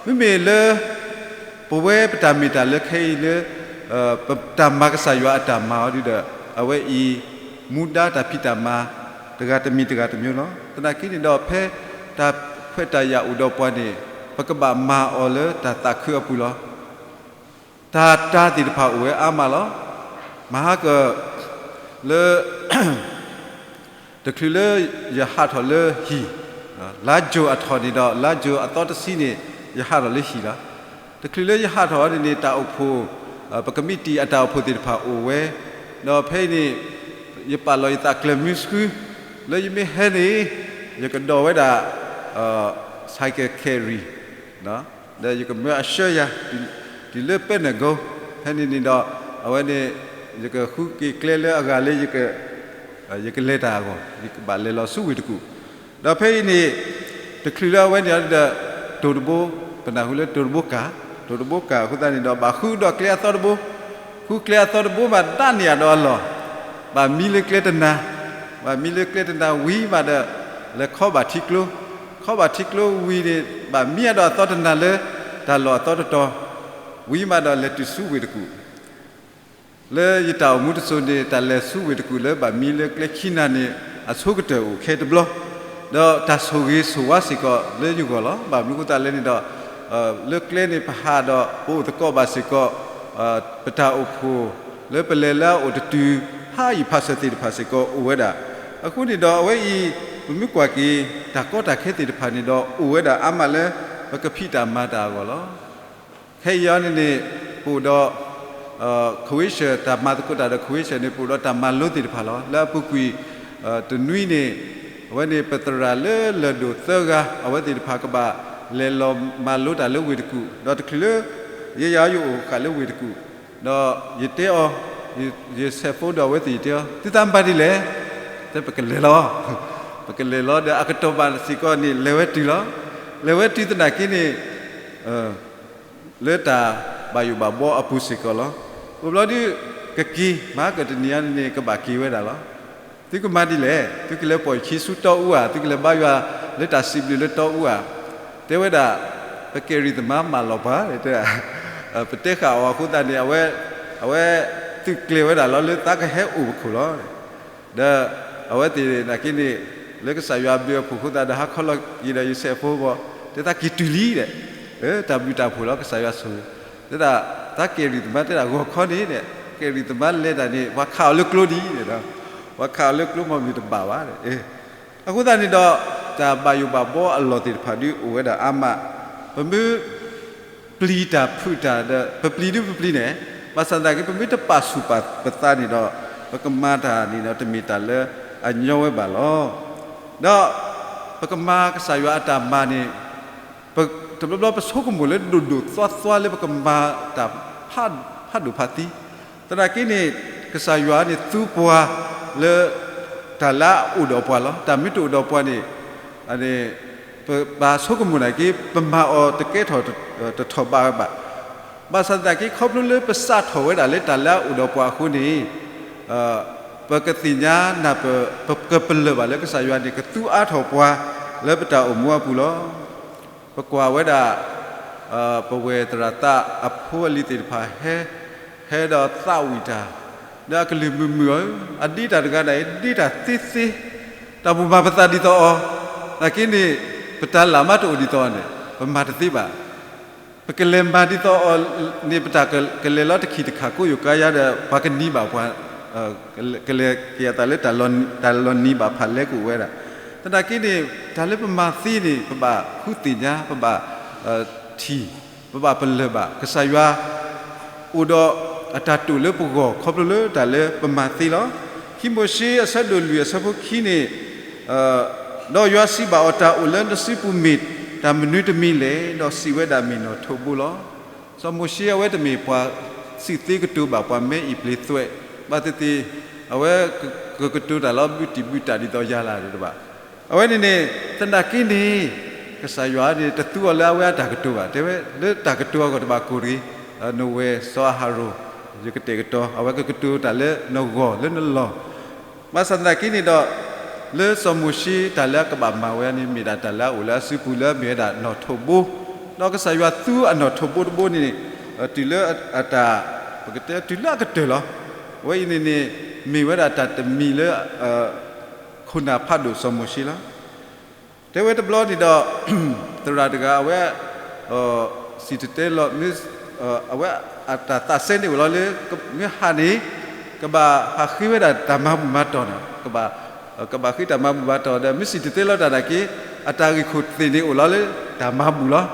မ့မ့ၢ်လၢ ပဝဲပတၢ်မ့ၢ်တၢ်လၢခဲအံၤလၢ ပတၢ်မၤကစၢ်ယွၤအတၢ်မၤအီၤဒ်ဒီး အဝဲအံၤ မူဒါတၢ်ဖံးတၢ်မၤ တဂၤတမံၤတဂၤတမံၤလီၤ. သနာ်က့န့ၣ်ဒီး ဖဲတၢ်ခွဲးတၢ်ယာ်အိၣ်ဒီးပှၤန့ၣ် ပကဘၣ်မၤအီၤလၢတၢ်သးခုအပူၤလီၤ. တၢ်တၤသ့ၣ်တဖၣ်အိၣ်ဝဲအါမးလီၤ. မဟါက လၢ တချုးလၢယဟးထီၣ်လၢဟံၣ်, လါယူၤအထီၣ်န့ၣ်ဒီး လါယူၤအသီတဆံန့ၣ် ယဟးထီၣ်လၢဟံၣ်လီၤ. တချုးလၢယဟးထီၣ်အီၤန့ၣ်န့ၣ် တၢ်အိၣ်ဖှိၣ် ပကမံးတံာ်အတၢ်အိၣ်ဖှိၣ်သ့ၣ်တဖၣ်အိၣ်ဝဲ, ဒီးဖဲအံၤန့ၣ် ယပာ်လီၤယသးကျၢၤမုဆှု, လၢယမ့ၢ်ဟဲန့ၣ် ယကဒိးဝဲဒၣ် cycle carry ဒီးယကမၢအဆှၢယၤ တုၤလၢပဲနၢၣ်ကိ, ဖဲန့ၣ်န့ၣ်ဒီး အဝဲန့ၣ် ယကဃုက့ၤကျဲလၢအဂၤလၢ ယကလဲၤတၢ်အဂီၢ် ယကဘၣ်လဲၤလီၤဆူဝ့ၢ်တကူၣ်, ဒီးဖဲအံၤန့ၣ် တချုးလၢအဝဲန့ၣ်ဒီး တိၤတဘိ, ပနၢ်ဟူလၢတိၤတဘိကၢ်, တိၤတဘိကၢ်အဃိသတးန့ၣ်ဒီး ဘၣ်ဃုဒီးကျဲအသီတဘိ, ဃုကျဲအသီတဘိမး ဒၣ်န့ၢ်အဒီးအလီၢ်, ဘၣ်မံလၢကျဲတနၤ, ဘၣ်မံလၢကျဲတနၤဝံၤမးဒီး လဲၤခီဘၣ်ထံကျိ, ခီဘၣ်ထံကျိဝံၤန့ၣ် ဘၣ်မံအဒီးအသီတနၤလၢ တၢ်လီၢ်အသီတတီၤ, ဝံၤမးဒီးလဲၤတုၤဆူဝ့ၢ်တကူၣ် လၢယတၢ်အိၣ်မူတစိၤန့ၣ် တၢ်လဲၤဆူဝ့ၢ်တကူၣ်လၢဘၣ်မံလၢကျဲခံနၤန့ၣ် အဆိကတၢၢ်အိၣ်ခဲတဘျီ, ဒီးတၢ်ဆိၣ်ဂ့ၤဆိၣ်ဝါစ့ၢ်ကီးလၢယဂီၢ်လီၤ. ဘၣ်မနုၤအဃိသတးလဲၣ်န့ၣ်ဒီး လၢကျဲန့ၣ်ပဟးဒီးပအိၣ်သကိးဘၣ်စ့ၢ်ကီး, ပတၢ်အိၣ်ဖှိၣ်လၢပလဲၤလၢအအိၣ်တတုၤ ဖးယံာ်ဖးစၢၤသ့ၣ်တဖၣ်စ့ၢ်ကီးအိၣ်ဝဲဒၣ်, အဃိန့ၣ်ဒီးအဝဲအံၤ ပမ့ၢ်ကွၢ်က့ၤ တၢ်ကီတၢ်ခဲသ့ၣ်တဖၣ်န့ၣ်ဒီး အိၣ်ဝဲဒၣ်အါမးလၢ ပကဖံးတၢ်မၤတၢ်အဂီၢ်လီၤ. ခဲအံၤအီၤန့ၣ်န့ၣ် ပအိၣ်ဒီး ခဝ့ၡၢၣ် တၢ်မၤသကိးတၢ်ဒီးခဝ့ၡၢၣ်န့ၣ် ပအိၣ်ဒီးတၢ်မၤလိသ့ၣ်တဖၣ်လီၤ. လၢအပူၤကွံာ် တနွံန့ၣ် အဝဲန့ၣ်ပသရၣ်လၢလၢၢ်ဒိၣ်သၢဂၤ အဝဲသ့ၣ်တဖၣ်ကဘၣ်လဲၤလီၤမၤလိတၢ်လၢဝ့ၢ်တကူၣ်, ဒီးတချုးလၢ ယဲယၤယအိၣ်ဃာ်လၢဝ့ၢ်တကူၣ်, ဒီးယတဲအီၤ, ယဆဲးဖိဒီးအဝဲသ့ၣ်ယတဲအီၤ သုသးမၤဒ်လဲၣ်, တဲပကလဲၤလီၤ, ပကလဲၤလီၤဒီးအကတီၢ်ဘၣ်စ့ၢ်ကီးန့ၣ် လဲၤဝဲတုၤလီၤ. လဲၤဝဲတုၤသနာ်က့န့ၣ် လၢတၢ်ဘၣ်ယိၣ်ဘၣ်ဘှီအပူၤစ့ၢ်ကီးလီၤ. အိၣ်ဘျီဒုး ကက့ၤ မၤကတနံၤအံၤန့ၣ် ကဘၣ်က့ၤဝဲဒၣ်လီၤ. သုကမၤဒ်လဲၣ်, သုကလဲၤပိာ်ယခံဆူတီအူဧါ, သုကလဲၤဘါယွၤလၢတၢ်စံးဘျုးလၢတီအူဧါ, တဲဝဲဒၣ် ပကဲရံၣ်သမါမၢလီၤပှၤ, ပတဲဃာ်အီၤအဃိသတးန့ၣ် အဝဲ အဝဲသုးကျဲၤဝဲဒၣ်လီၤလၢသးကဟဲအိၣ်ပခိၣ်လီၤ. ဒီးအဝဲသ့ၣ်နာ်က့န့ၣ် လၢကစၢ်ယွၤအဘျုးအဖှိၣ်အဃိသတးဒီး ဟါခီလီၤက့ၤဒီးယဆဲးဖိဘီ တဲသးက့ၤတုၤလံဒီး တၢ်ဘျုးတၢ်ဖှိၣ်လီၤ ကစၢ်ယွၤဆိၣ်ဂ့ၤ, တဲဒၣ် သးကဲရံၣ်သမါတဲဒၣ်ဂီၤခီန့ၣ်ဒီး ကဲရံၣ်သမါလဲၤတၢ်န့ၣ် ပှၤခးအီၤလၢကျိဒံးဒီး ပှၤခးအီၤလၢကျိမ့ၢ်မ့ၢ်တဘၣ်ဘၣ်. အဃိသတးန့ၣ်ဒီး တၢ်ဘၣ်ယိၣ်ဘၣ်ဘှီအလီၢ်သ့ၣ်တဖၣ်ဒုးအိၣ်ဝဲဒၣ်အါမး, ပမ့ၢ် ပျံၤတၢ်ဖုးတၢ်ဒီး ပပျံၤဒုးပပျံၤန့ၣ်, ဘၣ်ဆၣ်သနာ်က့ ပမ့ၢ်တပာ်ဆူၣ်ပာ်ပသးန့ၣ်ဒီး ပကမၤတၢ်န့ၣ်ဒီး တမ့ၢ်တၢ်လၢအညီဝဲဘၣ်လီၤ. ဒီးပကမၤကစၢ်ယွၤအတၢ်မၤန့ၣ် တဘျီဘျီပဆိကမိၣ်လၢဒိၣ်ဒိၣ်သွါသွါလၢပကမၤတၢ်ဖးဒိၣ်ဖးသံ, သနာ်က့န့ၣ် ကစၢ်ယွၤန့ၣ်သူပှၤလၢ တၢ်လၢအအိၣ်ဒီးပှၤလီၤ. တၢ်မ့ၢ်တအိၣ်ဒီးပှၤန့ၣ် ပဘၣ်ဆိကမိၣ်နာ်က့ ပမၤအီၤတကဲထီၣ်တထီၣ်ဘးဘၣ်. ဘၣ်ဆၣ်သနာ်က့ ခီဖျိလၢပစးထီၣ်ဝဲဒၣ်လၢတၢ်လၢအအိၣ်ဒီးပှၤအဃိန့ၣ် ပကသ့ၣ်ညါနၢ်ပၢၢ် ပကပလၢၢ်ဘၣ်လၢကစၢ်ယွၤန့ၣ် ကသူအါထီၣ်ပှၤလၢပတၢ်အိၣ်မူအပူၤလီၤ. ပကွၢ်ဝဲဒၣ် ပဝဲၢ်သရၣ်သးအဖိအလံၤသ့ၣ်တဖၣ်ဟဲ ဟဲဒီးသးဝံၣ်တၢ် ဒီးအကလုၢ်မုာ်မုာ်အီၤ, အဒ့တၢ်တဂၤဒၣ်အံၤ ဒ့တၢ်သ့သ့, တၢ်ဘိးဘၣ်ပသးဒ်သိးအီၤ, သနာ်က့န့ၣ် ပတၢ်လၢ်မးတအိၣ်ဒ်သိးအီၤန့ၣ် ပမၤတသ့ဘၣ်. ပကလဲၤမၤဒ်သိးအီၤန့ၣ် ပတၢ်ကလဲၤလီၤတခံးတခါကိးယိာ်ကါယါဒီး ပှၤကနံၤဘၣ်ပှၤ ကလဲၤက့ၤအသးလၢ တၢ်လီၤနံၤဘၣ်ဖးလဲကအိၣ်ဝဲဒၣ်. သနာ်က့န့ၣ် တၢ်လၢပမၤသ့န့ၣ် ပဘၣ်ဃုသ့ၣ်ညါ ပဘၣ်ထံၣ် ပဘၣ်ပလၢၢ်ဘၣ် ကစၢ်ယွၤ အိၣ်ဒီးအတၢ်တိာ်လၢပဂီၢ် ခီဖျိလၢတၢ်လၢပမၤသ့လီၤ. ခံမိၤၡ့အဆၢဒိၣ်လွံၢ်အဆၢဖိခံန့ၣ်, ဒီးယွၤစံးဘၣ်အီၤ, တၢ်အိၣ်လၢနစုပူၤမ့ၢ်တၢ်မနုၤတမံၤလဲၣ်, ဒီးစံးဝဲဒၣ်, မ့ၢ်နီၣ်ထိးဘိလီၤ. စီၤမိၤၡ့အဝဲတမ့ၢ်ပှၤစံးသ့ကတိၤဘၣ်ပှၤမဲအံၤပျ့ၤသွဲး, ဘၣ်သ့ၣ်သ့ၣ် အဝဲကကတိၤတၢ်လၢဘုတံၢ်ဘုတၢ်ဒ်သိးယၤလၢ်တဘၣ်. အဝဲန့ၣ်န့ၣ်, သနာ်က့န့ၣ်, ကစၢ်ယွၤန့ၣ်တသူအီၤလၢအဝဲအတၢ်ကတိၤဘၣ်, တဲဝဲလၢတၢ်ကတိၤအဂီၢ်တဘၣ်ကိၢ်တဂ့ၤ, နဝဲၢ်စီၤအၤဟရိၣ်, ယကတဲာ်ကတီၤ, အဝဲကကတိၤတၢ်လၢနဂီၢ်လၢနလီၢ် ဘၣ်ဆၣ်သနာ်က့န့ၣ်ဒီး, လၢစီၤမိၤၡ့တၢ်လၢအကဘၣ်မၤဝဲန့ၣ် မ့ၢ်ဒၣ်တၢ်လၢအအိၣ်လၢအစုပူၤလၢအမ့ၢ်ဝဲဒၣ်နီၣ်ထိးဘိ, ဒီးကစၢ်ယွၤသူအနီၣ်ထိးဘိတဘိန့ၣ်, တုၤလၢအတၢ်, ပကတဲတုၤလၢအကတၢၢ်လီၤ. အဝဲအံၤန့ၣ်န့ၣ်, မ့ၢ်ဝဲဒၣ်တၢ်တမံၤလၢ ခိၣ်နၢ်ဖးဒိၣ်စီၤမိၤၡ့လီၤ. တဲဝဲတဘျီန့ၣ်ဒီး, သရၣ်တဂၤအဝဲ စံၣ်တဲၤတဲလီၤ, အဝဲအတၢ်သးစဲန့ၣ်အိၣ်လီၤလၢ မ့ၢ်ဟးန့ၣ်, ကဘၣ်ဟးဃ့ဝဲဒၣ်တၢ်မၤဘူၣ်မၤတီၢ်န့ၣ်, ကဘၣ်ဃ့တၢ်မၤဘူၣ်မၤတီၢ်ဒီး မ့ၢ်စံၣ်တဲၤတဲလီၤတၢ်နာ်က့, အတၢ်ဂ့ၢ်ခိၣ်သ့ၣ်န့ၣ်အိၣ်လီၤလၢ တၢ်မၤဘူၣ်လီၤ.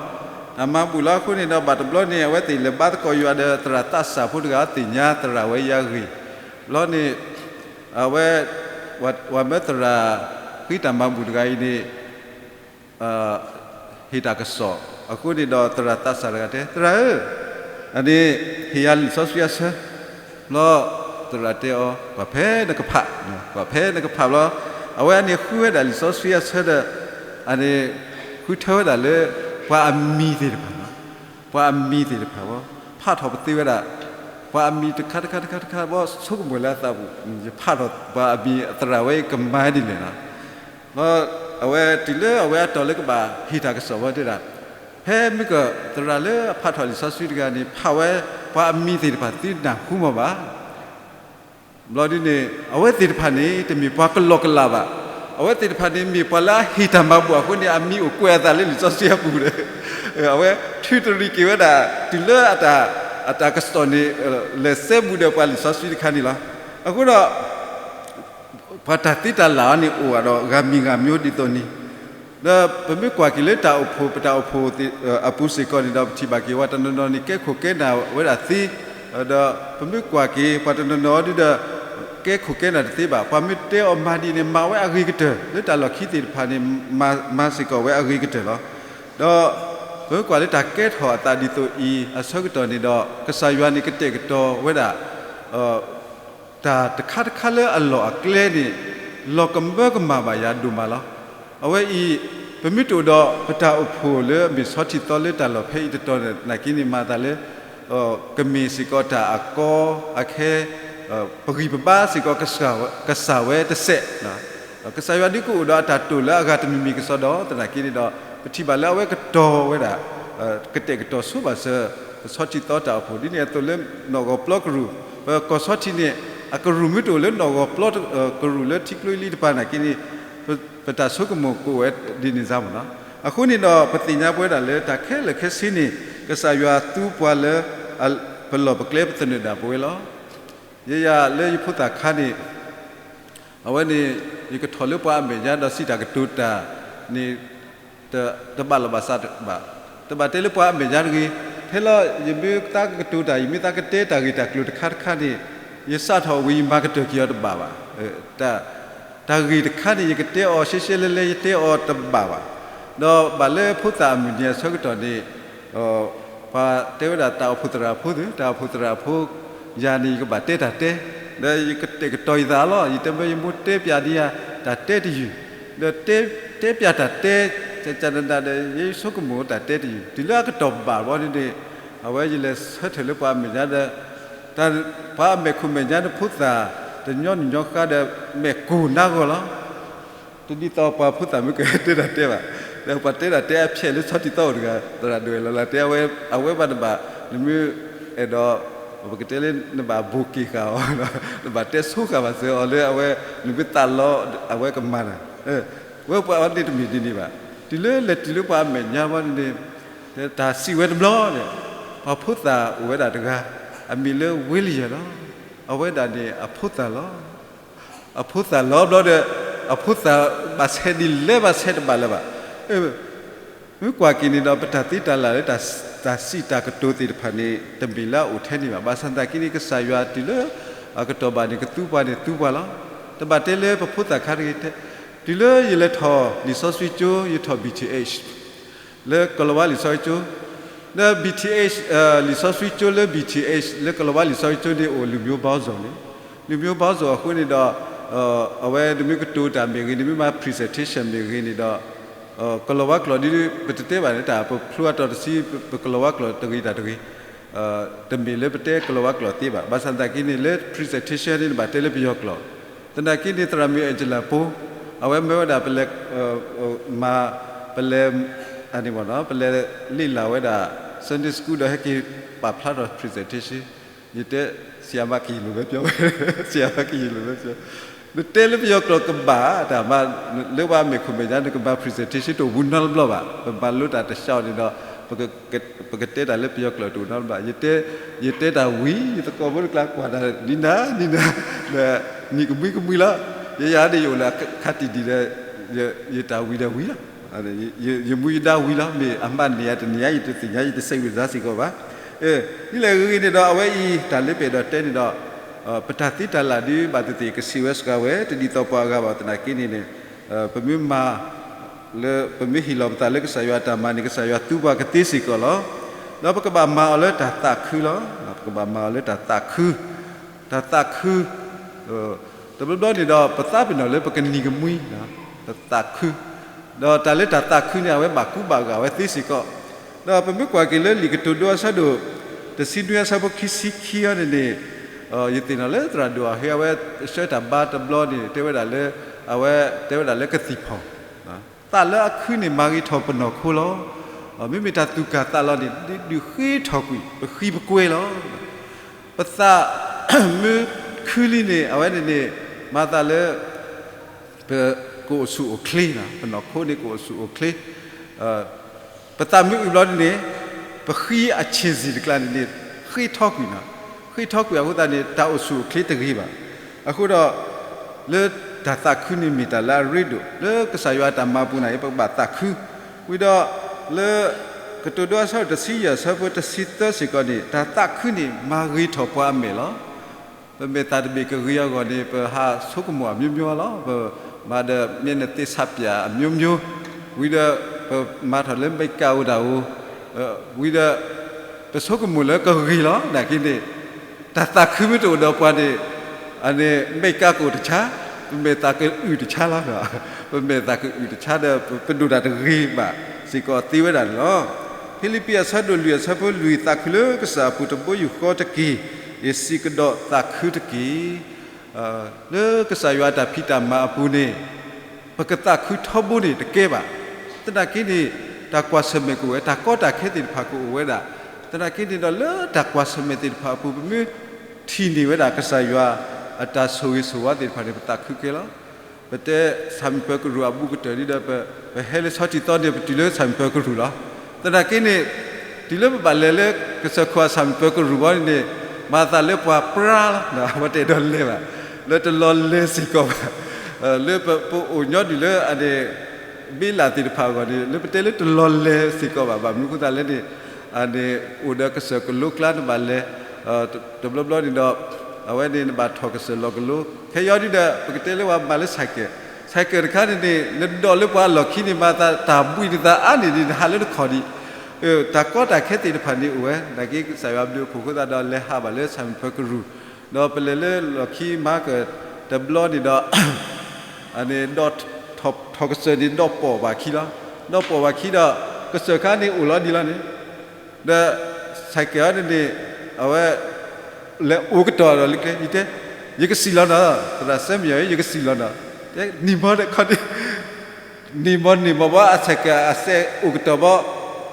တၢ်မၤဘူၣ်လီၤအဃိန့ၣ်ဒီး ဘၣ်တဘျီန့ၣ် အဝဲသ့ၣ်လဲၤဘါသကိးယွၤဒီး သရၣ်သးစၢ်ဖိတဂၤသ့ၣ်ညါသရၣ်ဝဲအံၤအဂ့ၢ်, ဘျီန့ၣ် အဝဲ, ပှၤမၢသရၣ်ဃ့တၢ်မၤဘူၣ်တဂၤအံၤန့ၣ် ဟ့ၣ်တၢ်ကစီၣ်အဃိန့ၣ်ဒီး သရၣ်သးစၢ်တဂၤတဲ, သရၣ်ဧၢ, အန့ၣ်, ဟ့ၣ်ယၤလံာ်စီဆှံအဆၢ, ဘျီ, သရၣ်တဲအီၤ, ကွၢ်ဖဲနကဖး, ကွၢ်ဖဲနကဖးဘျီ, အဝဲအန့ၣ်ဃုဝဲဒၣ်လံာ်စီဆှံအဆၢဒီး, အန့ၣ်, ဃုထၢဝဲဒၣ်လၢ, ပှၤအမံၤသ့ၣ်တဖၣ်, ပှၤအမံၤသ့ၣ်တဖၣ်ဘၣ်, ဖးထီၣ်ပသ့ဝဲဒၣ်, ပှၤအမံၤတခါတခါတခါတခါဘၣ် ဆိကမိၣ်လၢအသးပူၤ, ယဖးထီၣ်ပှၤအမံၤသရၣ်ဝဲအံၤကမၤဒ်လဲၣ်လီၤ. အဝဲတုၤလၢအဝဲအတီၢ်လၢကဘၣ်ဟ့ၣ်တၢ်ကစီၣ်ဝဲတဲဒၣ်, ဖဲမ့ၢ်ကသရၣ်လၢအဖးထီၣ်လံာ်စီဆှံတဂၤန့ၣ် ဖးဝဲပှၤအမံၤသ့ၣ်တဖၣ်သုနၢ်ဟူမးဘၣ်. ဘျီဒ်န့ၣ် အဝဲသ့ၣ်တဖၣ်န့ၣ် တမ့ၢ်ပှၤကလီကလးဘၣ်. အဝဲသ့ၣ်တဖၣ်န့ၣ် မ့ၢ်ပှၤလၢအဟ့ၣ်တၢ်မၤဘူၣ်အဃိန့ၣ် အမံၤအိၣ်ကွဲးအသးလၢလံာ်စီဆှံအပူၤဒီး အဝဲထုးတရံးက့ၤဝဲဒၣ် တုၤလၢ, အတၢ်ကစီၣ်န့ၣ် လဲၤစဲဘူးဒီးပှၤလံာ်စီဆှံတခါန့ၣ်လီၤ. အဃိဒီး ပှၤတၢ်သ့တၢ်လၢ်အံၤန့ၣ်အိၣ်ဒီးဂၤမံၤဂၤမံၤဒ်သိးန့ၣ်, ဒီးပမ့ၢ်ကွၢ်က့ၤလၢတၢ်အိၣ်ဖှိၣ် ပတၢ်အိၣ်ဖှိၣ်အပူၤစ့ၢ်ကီးန့ၣ်ဒီး ပထံၣ်ဘၣ်က့ၤပှၤတနီၤနီၤန့ၣ် ကဲခိၣ်ကဲနၢ်ဝဲဒၣ်သ့, ဒီးပမ့ၢ်ကွၢ်က့ၤပှၤတနီၤနီၤဒ်ဒီး ကဲခိၣ်ကဲနၢ်တသ့ဘၣ်. ပှၤမ့ၢ်တဲအီၤမၤဒ်န့ၣ် မၤဝဲအဂ့ၤကတၢၢ်, လၢတၢ်လီၢ်ခံသ့ၣ်တဖၣ်န့ၣ် မၤစ့ၢ်ကီးဝဲအဂ့ၤကတၢၢ်လီၤ. ဒီးပမ့ၢ်ကွၢ်လၢတၢ်ကဲထီၣ်အသးဒ်သိးအံၤ အဆၢကတီၢ်န့ၣ်ဒီး ကစၢ်ယွၤန့ၣ်ကတဲာ်ကတီၤဝဲဒၣ် တၢ်တခါတခါလၢအလီၢ်အကျဲန့ၣ် လီၤကမၢကမၣ်ဘၣ်ယၤဒိၣ်မးလီၤ. အဝဲအံၤ ပမ့ၢ်တအိၣ်ဒီးပတၢ်အိၣ်ဖှိၣ်လၢအမ့ၢ်ဆီထံသီလၢတၢ်လီၢ်ဖဲအံၤတတီၤနာ်က့န့ၣ် မၤအသးလၢ ကမ့ၢ်စ့ၢ်ကီးတၢ်အကီအခဲ, ပဂံၢ်ပဘါစ့ၢ်ကီး ကစၢ်ဝဲတစဲး ကစၢ်ယွၤဒုးကအိၣ်ဒီးအတၢ်တိာ်လၢအဂၤတမံၤမံၤကစီဒီ သနာ်က့န့ၣ်ဒီး ပထံၣ်ဘၣ်လၢအဝဲကတီၤဝဲဒၣ် ကတဲာ်ကတီၤဆိဘၣ်စၢၤ ပဆီထံသီတၢ်အိၣ်ဖှိၣ် ဒ်န့ၣ်အသိးလၢနီၣ်ဂီၤပျီကရူၢ် ပကီၢ်ဆီထံန့ၣ် အကရူၢ်မ့ၢ်တအိၣ်လၢနီၣ်ဂီၤပျီကရူၢ်လၢထံကျိအံၤလံတပၤနာ်က့န့ၣ် ပတၢ်ဆိကမိၣ်ကအိၣ်ဝဲဒ်န့ၣ်စ့ၢ်မ့ၢ်နီၤ. အဃိန့ၣ်ဒီး ပသ့ၣ်ညါပဝဲဒၣ်လၢတၢ်ခဲလၢာ်ခဲဆ့န့ၣ် ကစၢ်ယွၤသူပှၤလၢ ပလီၢ်ပကျဲပသနၢၣ်ဒၣ်ပဝဲလီၤ. ယဲယၤလၢယဖိသၣ်ခါန့ၣ် အဝဲန့ၣ် ယကထီၣ်လၢပှၤအမဲာ်ညါဒီးစံးတၢ်ကတိၤတၢ်န့ၣ် တဘၣ်လီၢ်ဘၣ်စးဘၣ်. တဘၣ်တဲလၢပှၤအမဲာ်ညါတဂ့ၤ. ဖဲလၢယမ့ၢ်သးကကတိၤတၢ် ယမ့ၢ်သးကတဲတၢ်ဂ့ၢ်တၢ်ကျိၤတခါတခါန့ၣ် ယစးထီၣ်ဝံၤယမၤကတၢၢ်က့ၤအီၤတဘၣ်ဘၣ်. တၢ်ဂ့ၢ်တခါန့ၣ် ယကတဲအီၤရှဲရှဲလဲလဲ ယတဲအီၤတဘၣ်ဘၣ်. ဒီးဘၣ်လၢဖိသၣ်အမုၢ်နံၤအဆၢကတီၢ်န့ၣ် ပှၤတဲဝဲဒၣ်တၢ်အိၣ်ဖှိၣ်သရၣ်ဖိသု တၢ်အိၣ်ဖှိၣ်သရၣ်ဖိ ယၤန့ၣ် ယကဘၣ်တဲတၢ်တဲ, ဒီးယကတဲာ်ကတီၤယသးလီၤ. ယတမၢယမိၢ်တဲပျးဒံးယၤ တၢ်တဲတယုၢ်, ဒီးတဲပျးတၢ်တဲ ကနဒၣ်ဒီး ယဆိကမိၣ်တၢ်တဲတယုၢ် တုၤလၢအကတီၢ်ဘၣ်ဘီန့ၣ်န့ၣ် အဝဲယလဲၤဆၢထၢၣ်လၢပှၤအမဲာ်ညါဒီး ပှၤအမဲာ်ခိၣ်မဲာ်ညါန့ၣ်ဖိသၣ် တညီနုၢ်ညီဃါဒီး မဲာ်ကိၢ်နါဂီၢ်လီၤ. တဒ်သိးပှၤဖိသၣ်မ့ၢ်ကတဲတၢ်တဲဘၣ်. ဒီးပှၤတဲတၢ်တဲအဖျဲၣ်လၢဆီထံသီအိၣ်တဂၤ သရၣ်ဒိၣ်ဝဲလီၤလၢတဲ အဝဲဘၣ်နဘၣ် နမ့ၢ်အဲၣ်ဒိး ပကတဲလၢနဘၣ်ဘိၣ်က့ၤဃာ်အီၤ နဘၣ်တဲဆိဃာ်ဘၣ်စၢၤအီၤလၢအဝဲ နမ့ၢ်သးလီ အဝဲကမၤနၤ ဝဲပှၤအီၤန့ၣ်တမ့ၢ်ဒ်န့ၣ်ဘၣ်. တုၤလၢလဲၤတုၤလၢပှၤအမဲာ်ညါဘီန့ၣ်န့ၣ် တၢ်စံးဝဲတဘျီန့ၣ် ပှၤဖိသၣ်အိၣ်ဝဲဒၣ်တဂၤ အမံၤလၢဝ့လယၢၢ်လီၤ. အဝဲဒၣ်န့ၣ်အဖိသၣ်လီၤ. အဖိသၣ်လီၤဘျီဒီး အဖိသၣ်ဘၣ်ဆဲးဒ်လဲၣ်ဘၣ်ဆဲးတဘၣ်လၢၤဘၣ်. မ့ၢ်ကွၢ်က့ၤန့ၣ်ဒီး ပတၢ်သ့တၢ်လၢ်လၢ တၢ်စံးတၢ်ကတိၤသ့ၣ်တဖၣ်န့ၣ် တမ့ၢ်လၢအအိၣ်ထဲန့ၣ်ဘၣ်. ဘၣ်ဆၣ်သနာ်က့န့ၣ် ကစၢ်ယွၤတုၤလၢ အကတီၢ်ဘၣ်န့ၣ် ကသူပှၤန့ၣ်သူပှၤလီၤ. တဘၣ်တဲလၢပဖိသၣ်ခါတဂ့ၤ, တုၤလၢယလဲၤထီၣ်လံာ်စီဆှံကၠိ ယထီၣ် B T H လၢကီၤလၤဝါလံာ်စီဆှံကၠိ, ဒီး B T H လံာ်စီဆှံကၠိလၢ B T H လၢကီၤလၤဝါလံာ်စီဆှံကၠိန့ၣ် အိၣ်လူၤမိဘီစိၤန့ၣ်, လူၤမိဘီစိၤအဃိန့ၣ်ဒီး အဝဲနမ့ၢ်ကတိၤတၢ်မ့ၢ်ဂ့ၤ, နမ့ၢ်မၤ presentation မ့ၢ်ဂ့ၤန့ၣ်ဒီး ကီၤလၤဝါကျိာ်ဒ် ပတတဲဘၣ်န့ၣ် တၢ်ပဖျိအတီၤတဆံ ပကီၤလၤဝါကျိာ်တဂ့ၤတၢ်တဂ့ၤ, တမ့ၢ်လၢပတဲကီၤလၤဝါကျိာ်သ့ဘၣ်. ဘၣ်ဆၣ်သနာ်က့န့ၣ် လၢ presentation န့ၣ် နဘၣ်တဲလၢပယီၤကျိာ်, သနာ်က့န့ၣ် သရၣ်မုၣ်အဲၣ်ကလၤပိ, အဝဲမၢဝဲဒၣ်ပလဲၤ မၤ ပလဲၤ အန့ၣ် ပလဲၤလ့ၣ်လၢ်ဝဲဒၣ် Sunday School ဒီးဟဲက့ၤပာ်ဖျါထီၣ် presentation, ယတဲ ဆရာမကယံာ်လိာ်ဝဲပျီ, ဆရာမကယံာ်လိာ်ဝဲပျီ, နတဲလၢပယီၤကျိာ်ကဘၣ် တၢ်မၤ လၢပှၤမဲာ်ခိၣ်မဲာ်ညါ နကမၤ presentation တအိၣ်ဘူးနီတဘျီဘၣ်. ပမၤလိတၢ်တဆှီန့ၣ်ဒီး ပကတဲတၢ်လၢပယီၤကျိာ်တအိၣ်နီတဘျီ. ယတဲတၢ်ဝံၤ ယသကိးဖိတကျါကွၢ်တၢ်ဒ်နၤဒ်နၤ, နံၤကမှံကမှံလီၤ. ယယၤဒီးယအိၣ်လၢခါတံၢ်ဒံးဒီး ယတၢ်ဝံၤဒီးဝံၤလီၤ. ယမူယဒါဝံၤလီၤ. မ့ၢ်အမၤန့ၢ်ယၤတန့ၢ်ယၤ ယတသ့ၣ်ညါ ယတစိတ်ဝင်စားစ့ၢ်ကီးဘၣ်. ဒ်လဲၣ်ဂ့ၤဂ့ၤန့ၣ်ဒီး အဝဲအံၤတၢ်လၢပအဲၣ်ဒိးတဲန့ၣ်ဒီး ပတၢ်သ့တၢ်လၢ်ဒ်ဘၣ်သ့ၣ်သ့ၣ် ကဆံးဝဲစှၤဝဲ တဒ်သိးပှၤအဂၤဘၣ်. သနာ်က့န့ၣ်န့ၣ် ပမ့ၢ်မၤ လၢပမ့ၢ်ဟ့ၣ်လီၤပသးလၢကစၢ်ယွၤအတၢ်မၤန့ၣ် ကစၢ်ယွၤသူပှၤကသ့စ့ၢ်ကီးလီၤ. ဒီးပကဘၣ်မၤအီၤလၢတၢ်သးခုလီၤ. ပကဘၣ်မၤအီၤလၢတၢ်သးခု, တၢ်သးခု, တဘျီဘျီန့ၣ်ဒီး ပသးပ့ၤနီၣ်လၢပကနံၤကမှံ, ပသးခု, ဒီးတၢ်လၢတၢ်သးခုန့ၣ် အဝဲဘၣ်ကူဘၣ်ဂာ်ဝဲသ့စ့ၢ်ကီး. ဒီးပမ့ၢ်ကွၢ်က့ၤလၢလံာ်ကတိၤဒိအဆၢဒိၣ် တဆံနွံအဆၢဖိခံဆံခံအံၤန့ၣ်န့ၣ် ယသ့ၣ်နီၣ်လၢသရၣ်ဒိၣ်အဟ့ၣ်အဝဲဆှၢတၢ်ဘါတဘျီန့ၣ် တဲဝဲဒၣ်လၢ အဝဲတဲဝဲဒၣ်လၢကသံၣ်ဖီၣ် သးလၢအခုန့ၣ် မၤဂ့ၤထီၣ်ပနီၢ်ခိလီၤ. မ့မ့ၢ်တၢ်သူၣ်ကၢ်သးလီၤန့ၣ် ဒုးဃ့ထီၣ်ကွံာ် ပဃံပကွဲလီၤ. ပသးမ့ၢ်ခုလံန့ၣ် အဝဲန့ၣ်န့ၣ် မၤသးလၢ ပကအိၣ်ဆူၣ်အိၣ်ချ့, ပနီၢ်ခိန့ၣ်ကအိၣ်ဆူၣ်အိၣ်ချ့, ပသးမ့ၢ်အုၣ်ဘျီန့ၣ်န့ၣ် ပဃံအဆ့ၣ်စံၣ်တကျါန့ၣ်န့ၣ် ဃ့ထီကွံာ်နီၤ, ဃ့ထီကွံာ်အဃိသတးန့ၣ် တၢ်အိၣ်ဆူၣ်အိၣ်ချ့တဂ့ၤဘၣ်. အဃိဒီး လၢတၢ်သးခုန့ၣ်မ့ၢ်တၢ်လၢအရ့ဒိၣ် လၢကစၢ်ယွၤအတၢ်မၤပူၤန့ၣ် ပကဘၣ်သးခု, ဝံၤဒီး လၢကတိၤဒိအဆၢဒိၣ်တဆံယဲၢ်အဆၢဖိတဆံသၢစ့ၢ်ကီးန့ၣ် တၢ်သးခုန့ၣ် မၤဂ့ၤထီၣ်ပှၤအမဲာ်လီၤ. ပမဲာ်သးတဘ့ၣ်ကဂ့ၤအဂီၢ်န့ၣ် ပဟးဆိကမိၣ်အမျိုးမျိုးလီၤ. ပမၤဒီးမျက်နှာသစ္စာပျက်အမျိုးမျိုး, ဝံၤဒီး ပမၤထီၣ်လၢ makeup အိၣ်တၢ်အိၣ်, ဝံၤဒီး ပဆိကမိၣ်လၢကဂ့ၤလီၤ. နာ်က့န့ၣ် တၢ်သးခုမ့ၢ်တအိၣ်ဒီးပှၤန့ၣ် အန့ၣ် makeup ကအိၣ်တဆါ, ပမဲာ်သးကအုၣ်တဆါလီၤ. ပမဲာ်သးကအုၣ်တဆါဒီး ပဒိၣ်တၢ်တဂ့ၤဘၣ်စ့ၢ်ကီးသ့ဝဲဒၣ်န့ၣ်လီၤ. ဖံလံးပံးအဆၢဒိၣ်လွံၢ်အဆၢဖိလွံၢ်, သးခုလၢကစၢ်အပူၤတဘိယူၢ်ဃီတက့ၢ်, ယစံးကဒီးသးခုတက့ၢ်. လၢကစၢ်ယွၤအတၢ်ဖံးတၢ်မၤအပူၤန့ၣ် ပကသးခုထီဘိန့ၣ်တကဲဘၣ်. သနာ်က့န့ၣ် တၢ်ကွၢ်ဆၢၣ်မဲာ်ကအိၣ်ဝဲ, တၢ်ကီတၢ်ခဲသ့ၣ်တဖၣ်ကအိၣ်ဝဲဒၣ်. သနာ်က့န့ၣ်ဒီး လၢတၢ်ကွၢ်ဆၢၣ်မဲာ်သ့ၣ်တဖၣ်အပူၤ ပမ့ၢ်ထံၣ်န့ၢ်ဝဲဒၣ်ကစၢ်ယွၤအတၢ်ဆိၣ်ဂ့ၤဆိၣ်ဝါသ့ၣ်တဖၣ်န့ၣ် ပသးခုကဲလီၤ. ပတဲဆၣ်မုၢ်ပၢၤကရူၢ်အဘူးကတၢၢ်ဒ်ဒီး ပဟဲလၢဆီထံသီန့ၣ် ပတုၤလၢဆၣ်မုၢ်ပၢၤကရူၢ်လီၤ. သနာ်က့န့ၣ် တုၤလၢပဘၣ်လဲၤလၢကစၢၢ်ခိၣ်အဆၣ်မုၢ်ပၢၤကရူၢ်ဘီန့ၣ်န့ၣ် မၤသးလၢပှၤပြါလီၤ, ပှၤတအဲၣ်ဒိးလဲၤဘၣ်, လၢတလီၤလဲၤစ့ၢ်ကီးဘၣ်. လၢပအိၣ်ညီဒုၣ်လၢအန့ၣ် ဘ့လၣ်သ့ၣ်တဖၣ်အဂီၢ်န့ၣ် လၢပတဲလၢတလီၤလဲၤစ့ၢ်ကီးဘၣ်. ဘၣ်မနုၤအဃိသတးလဲၣ်န့ၣ် အန့ၣ် အိၣ်ဒီးကစၢၢ်ကလိကျါနဘၣ်လဲၤ တဘျီဘျီန့ၣ်ဒီး အဝဲန့ၣ်နဘၣ်ထီၣ်ကစၢၢ်လီၢ်ကလိ, ခဲအံၤဒုဒီး ပကတဲလၢပှၤမၤလၢ cycle, cycle တခါန့ၣ်န့ၣ် နဒိးလၢပှၤအလီၢ်ခံန့ၣ် မၤသးတၢ်ဘှံးနသးအါန့ၢ်ဒံး နဟးလၢနခီၣ်ဒံး. တၢ်ကီတၢ်ခဲသ့ၣ်တဖၣ်န့ၣ်အိၣ်ဝဲ, နာ်က့ကစၢ်ယွၤဘျုးအဖှိၣ်အဃိသတးဒီး လဲၤဟးဘၣ်လၢဆၣ်မုၢ်ပၢၤကရူၢ်, ဒီးပလဲၤလၢလီၢ်ခံမၤကတဘျီန့ၣ်ဒီး အန့ၣ် ထီၣ်ကစၢၢ်န့ၣ် ဒီးပိာ်ဘၣ်ခံလီၤ. ဒီးပိာ်ဘၣ်ခံဒီး ကစၢၢ်ခါန့ၣ်အိၣ်လီၤဒံးလီၤန့ၣ်, ဒီး cycle အံၤန့ၣ်န့ၣ် အဝဲ လဲၤအိၣ်ကတီၢ်ဒီးလၢကျဲ ယတဲ ယကစံၣ်လီၤနီၤ, သရၣ်စဲမယီၤ ယကစံၣ်လီၤနီၤ, နံၤမီဒီးခီဒံး နံၤမီနံၤမီဘီ အ cycle အစဲအိၣ်ကတီၢ်ဘီ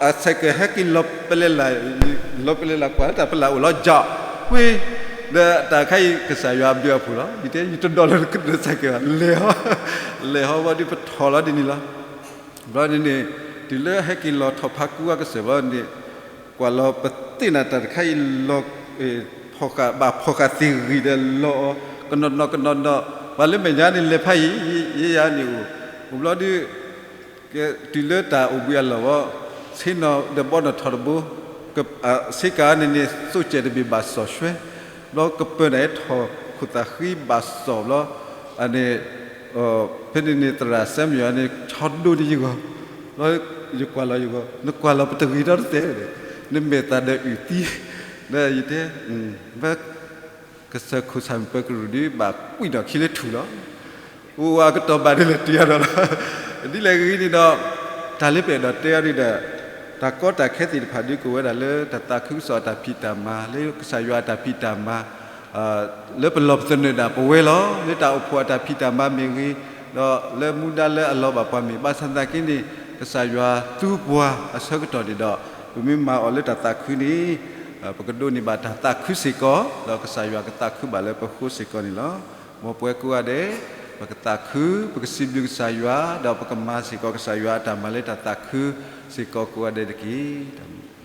အ cycle ဟဲက့ၤလီၤပလဲၤလၢ် လီၤပလဲၤလၢ်ကွၢ်လၢတၢ်ဖီလာ်အိၣ်လီၤ ကၠီၣ် ဝ့ၢ်, ဒီးတၢ်ခါအံၤကစၢ်ယွၤဘျုးအဖှိၣ်လီၤ. ယတဲ ယတဒိးလၢ cycle ဘၣ် လဲၤဟီ လဲၤဟီဘီဒ်ပထီၣ်လီၤဒ်န့ၣ်လီၤ. ဘျီန့ၣ်န့ၣ် တုၤလၢဟဲက့ၤလီၤထီၣ်ဖးကူအကစၢၢ်ဘျီန့ၣ် ကွၢ်လီၤပသ့ၣ်နၤတၢ်တခါအံၤ လီၤ ဖီၣ်ဃာ် ဘၣ်ဖီၣ်ဃာ်သ့ၣ်ဂံၢ်ဒီးလီၤအီၤ ကနီၤနီၤကနီၤနီၤ ပှၤလၢမဲာ်ညါန့ၣ်လဲၤဖးယံၤ ယဲယၤန့ၣ်အိၣ် အိၣ်ဘျီဒု တုၤလၢတၢ်အိၣ်ဘှံးအလီၢ်ဘီ ဆ့ၣ်နီၤဒီးဘီနီၣ်ထီၣ်တဘိ ဆ့ကၤန့ၣ်န့ၣ် သိးစဲးတဘ့ၣ်ဘၣ်စီၣ်ရှဲ ဘျီကပၢၤနၤဟဲထီၣ်ခိၣ်သးဃံဘၣ်စီၣ်ဘျီ အန့ၣ် ဖဲန့ၣ်န့ၣ် သရၣ်စဲမုၣ်အန့ၣ် ဆီဒိၣ်န့ၢ်ယဂီၢ်, လီၤ ယကွၢ်လီၤယဂီၢ်, နကွၢ်လီၤပတဂ့ၤထီၣ်တသ့, နမဲာ်သးဒီးအုၣ်သံ, ဒီးယတဲ ဝဲ ကစၢၢ်ခိၣ်ဆၣ်မုၢ်ပၢၤကရူၢ်ဒုး ဘၣ်ကွံာ်ဒီးခံလၢထူၣ်လီၤ. အိၣ်အကတီၢ်ဘၣ်ဒ်လဲၣ်တုၤအါဒီးလီၤ. ဒ်လဲၣ်ဂ့ၤန့ၣ်ဒီး တၢ်လၢပအဲၣ်ဒိးတဲအီၤဒုးဒီး တၢ်ကီတၢ်ခဲသ့ၣ်တဖၣ်ဒုးကအိၣ်ဝဲဒၣ်လၢတၢ်သးခုကစီၣ်အတၢ်ဖံးတၢ်မၤ လၢကစၢ်ယွၤအတၢ်ဖံးတၢ်မၤ လၢပလီၢ်ပသနၢၣ်ဒၣ်ပဝဲလီၤ. လၢတၢ်အိၣ်ဖှိၣ်အတၢ်ဖံးတၢ်မၤမ့ၢ်ဂ့ၤ, ဒီးလၢမူဒါလၢအလီၤဘၣ်ပှၤမ့ၢ် ဘၣ်ဆၣ်သနာ်က့န့ၣ် ကစၢ်ယွၤသူပှၤအဆၢကတီၢ်န့ၣ်ဒီး ပမ့ၢ်မၤအီၤလၢတၢ်သးခုန့ၣ် ပကဒိးန့ၢ်ဘၣ်တၢ်သးခုစ့ၢ်ကီး, ဒီးကစၢ်ယွၤကသးခုဘၣ်လၢပဃိစ့ၢ်ကီးန့ၣ်လီၤ. မ်ပဝဲကိးဂၤဒဲး ပကသးခု, ပကစံးဘျုးကစၢ်ယွၤ, ဒီးပကမၤစ့ၢ်ကီးကစၢ်ယွၤအတၢ်မၤလၢတၢ်သးခုစ့ၢ်ကီးကိးဂၤဒဲးတက့ၢ်.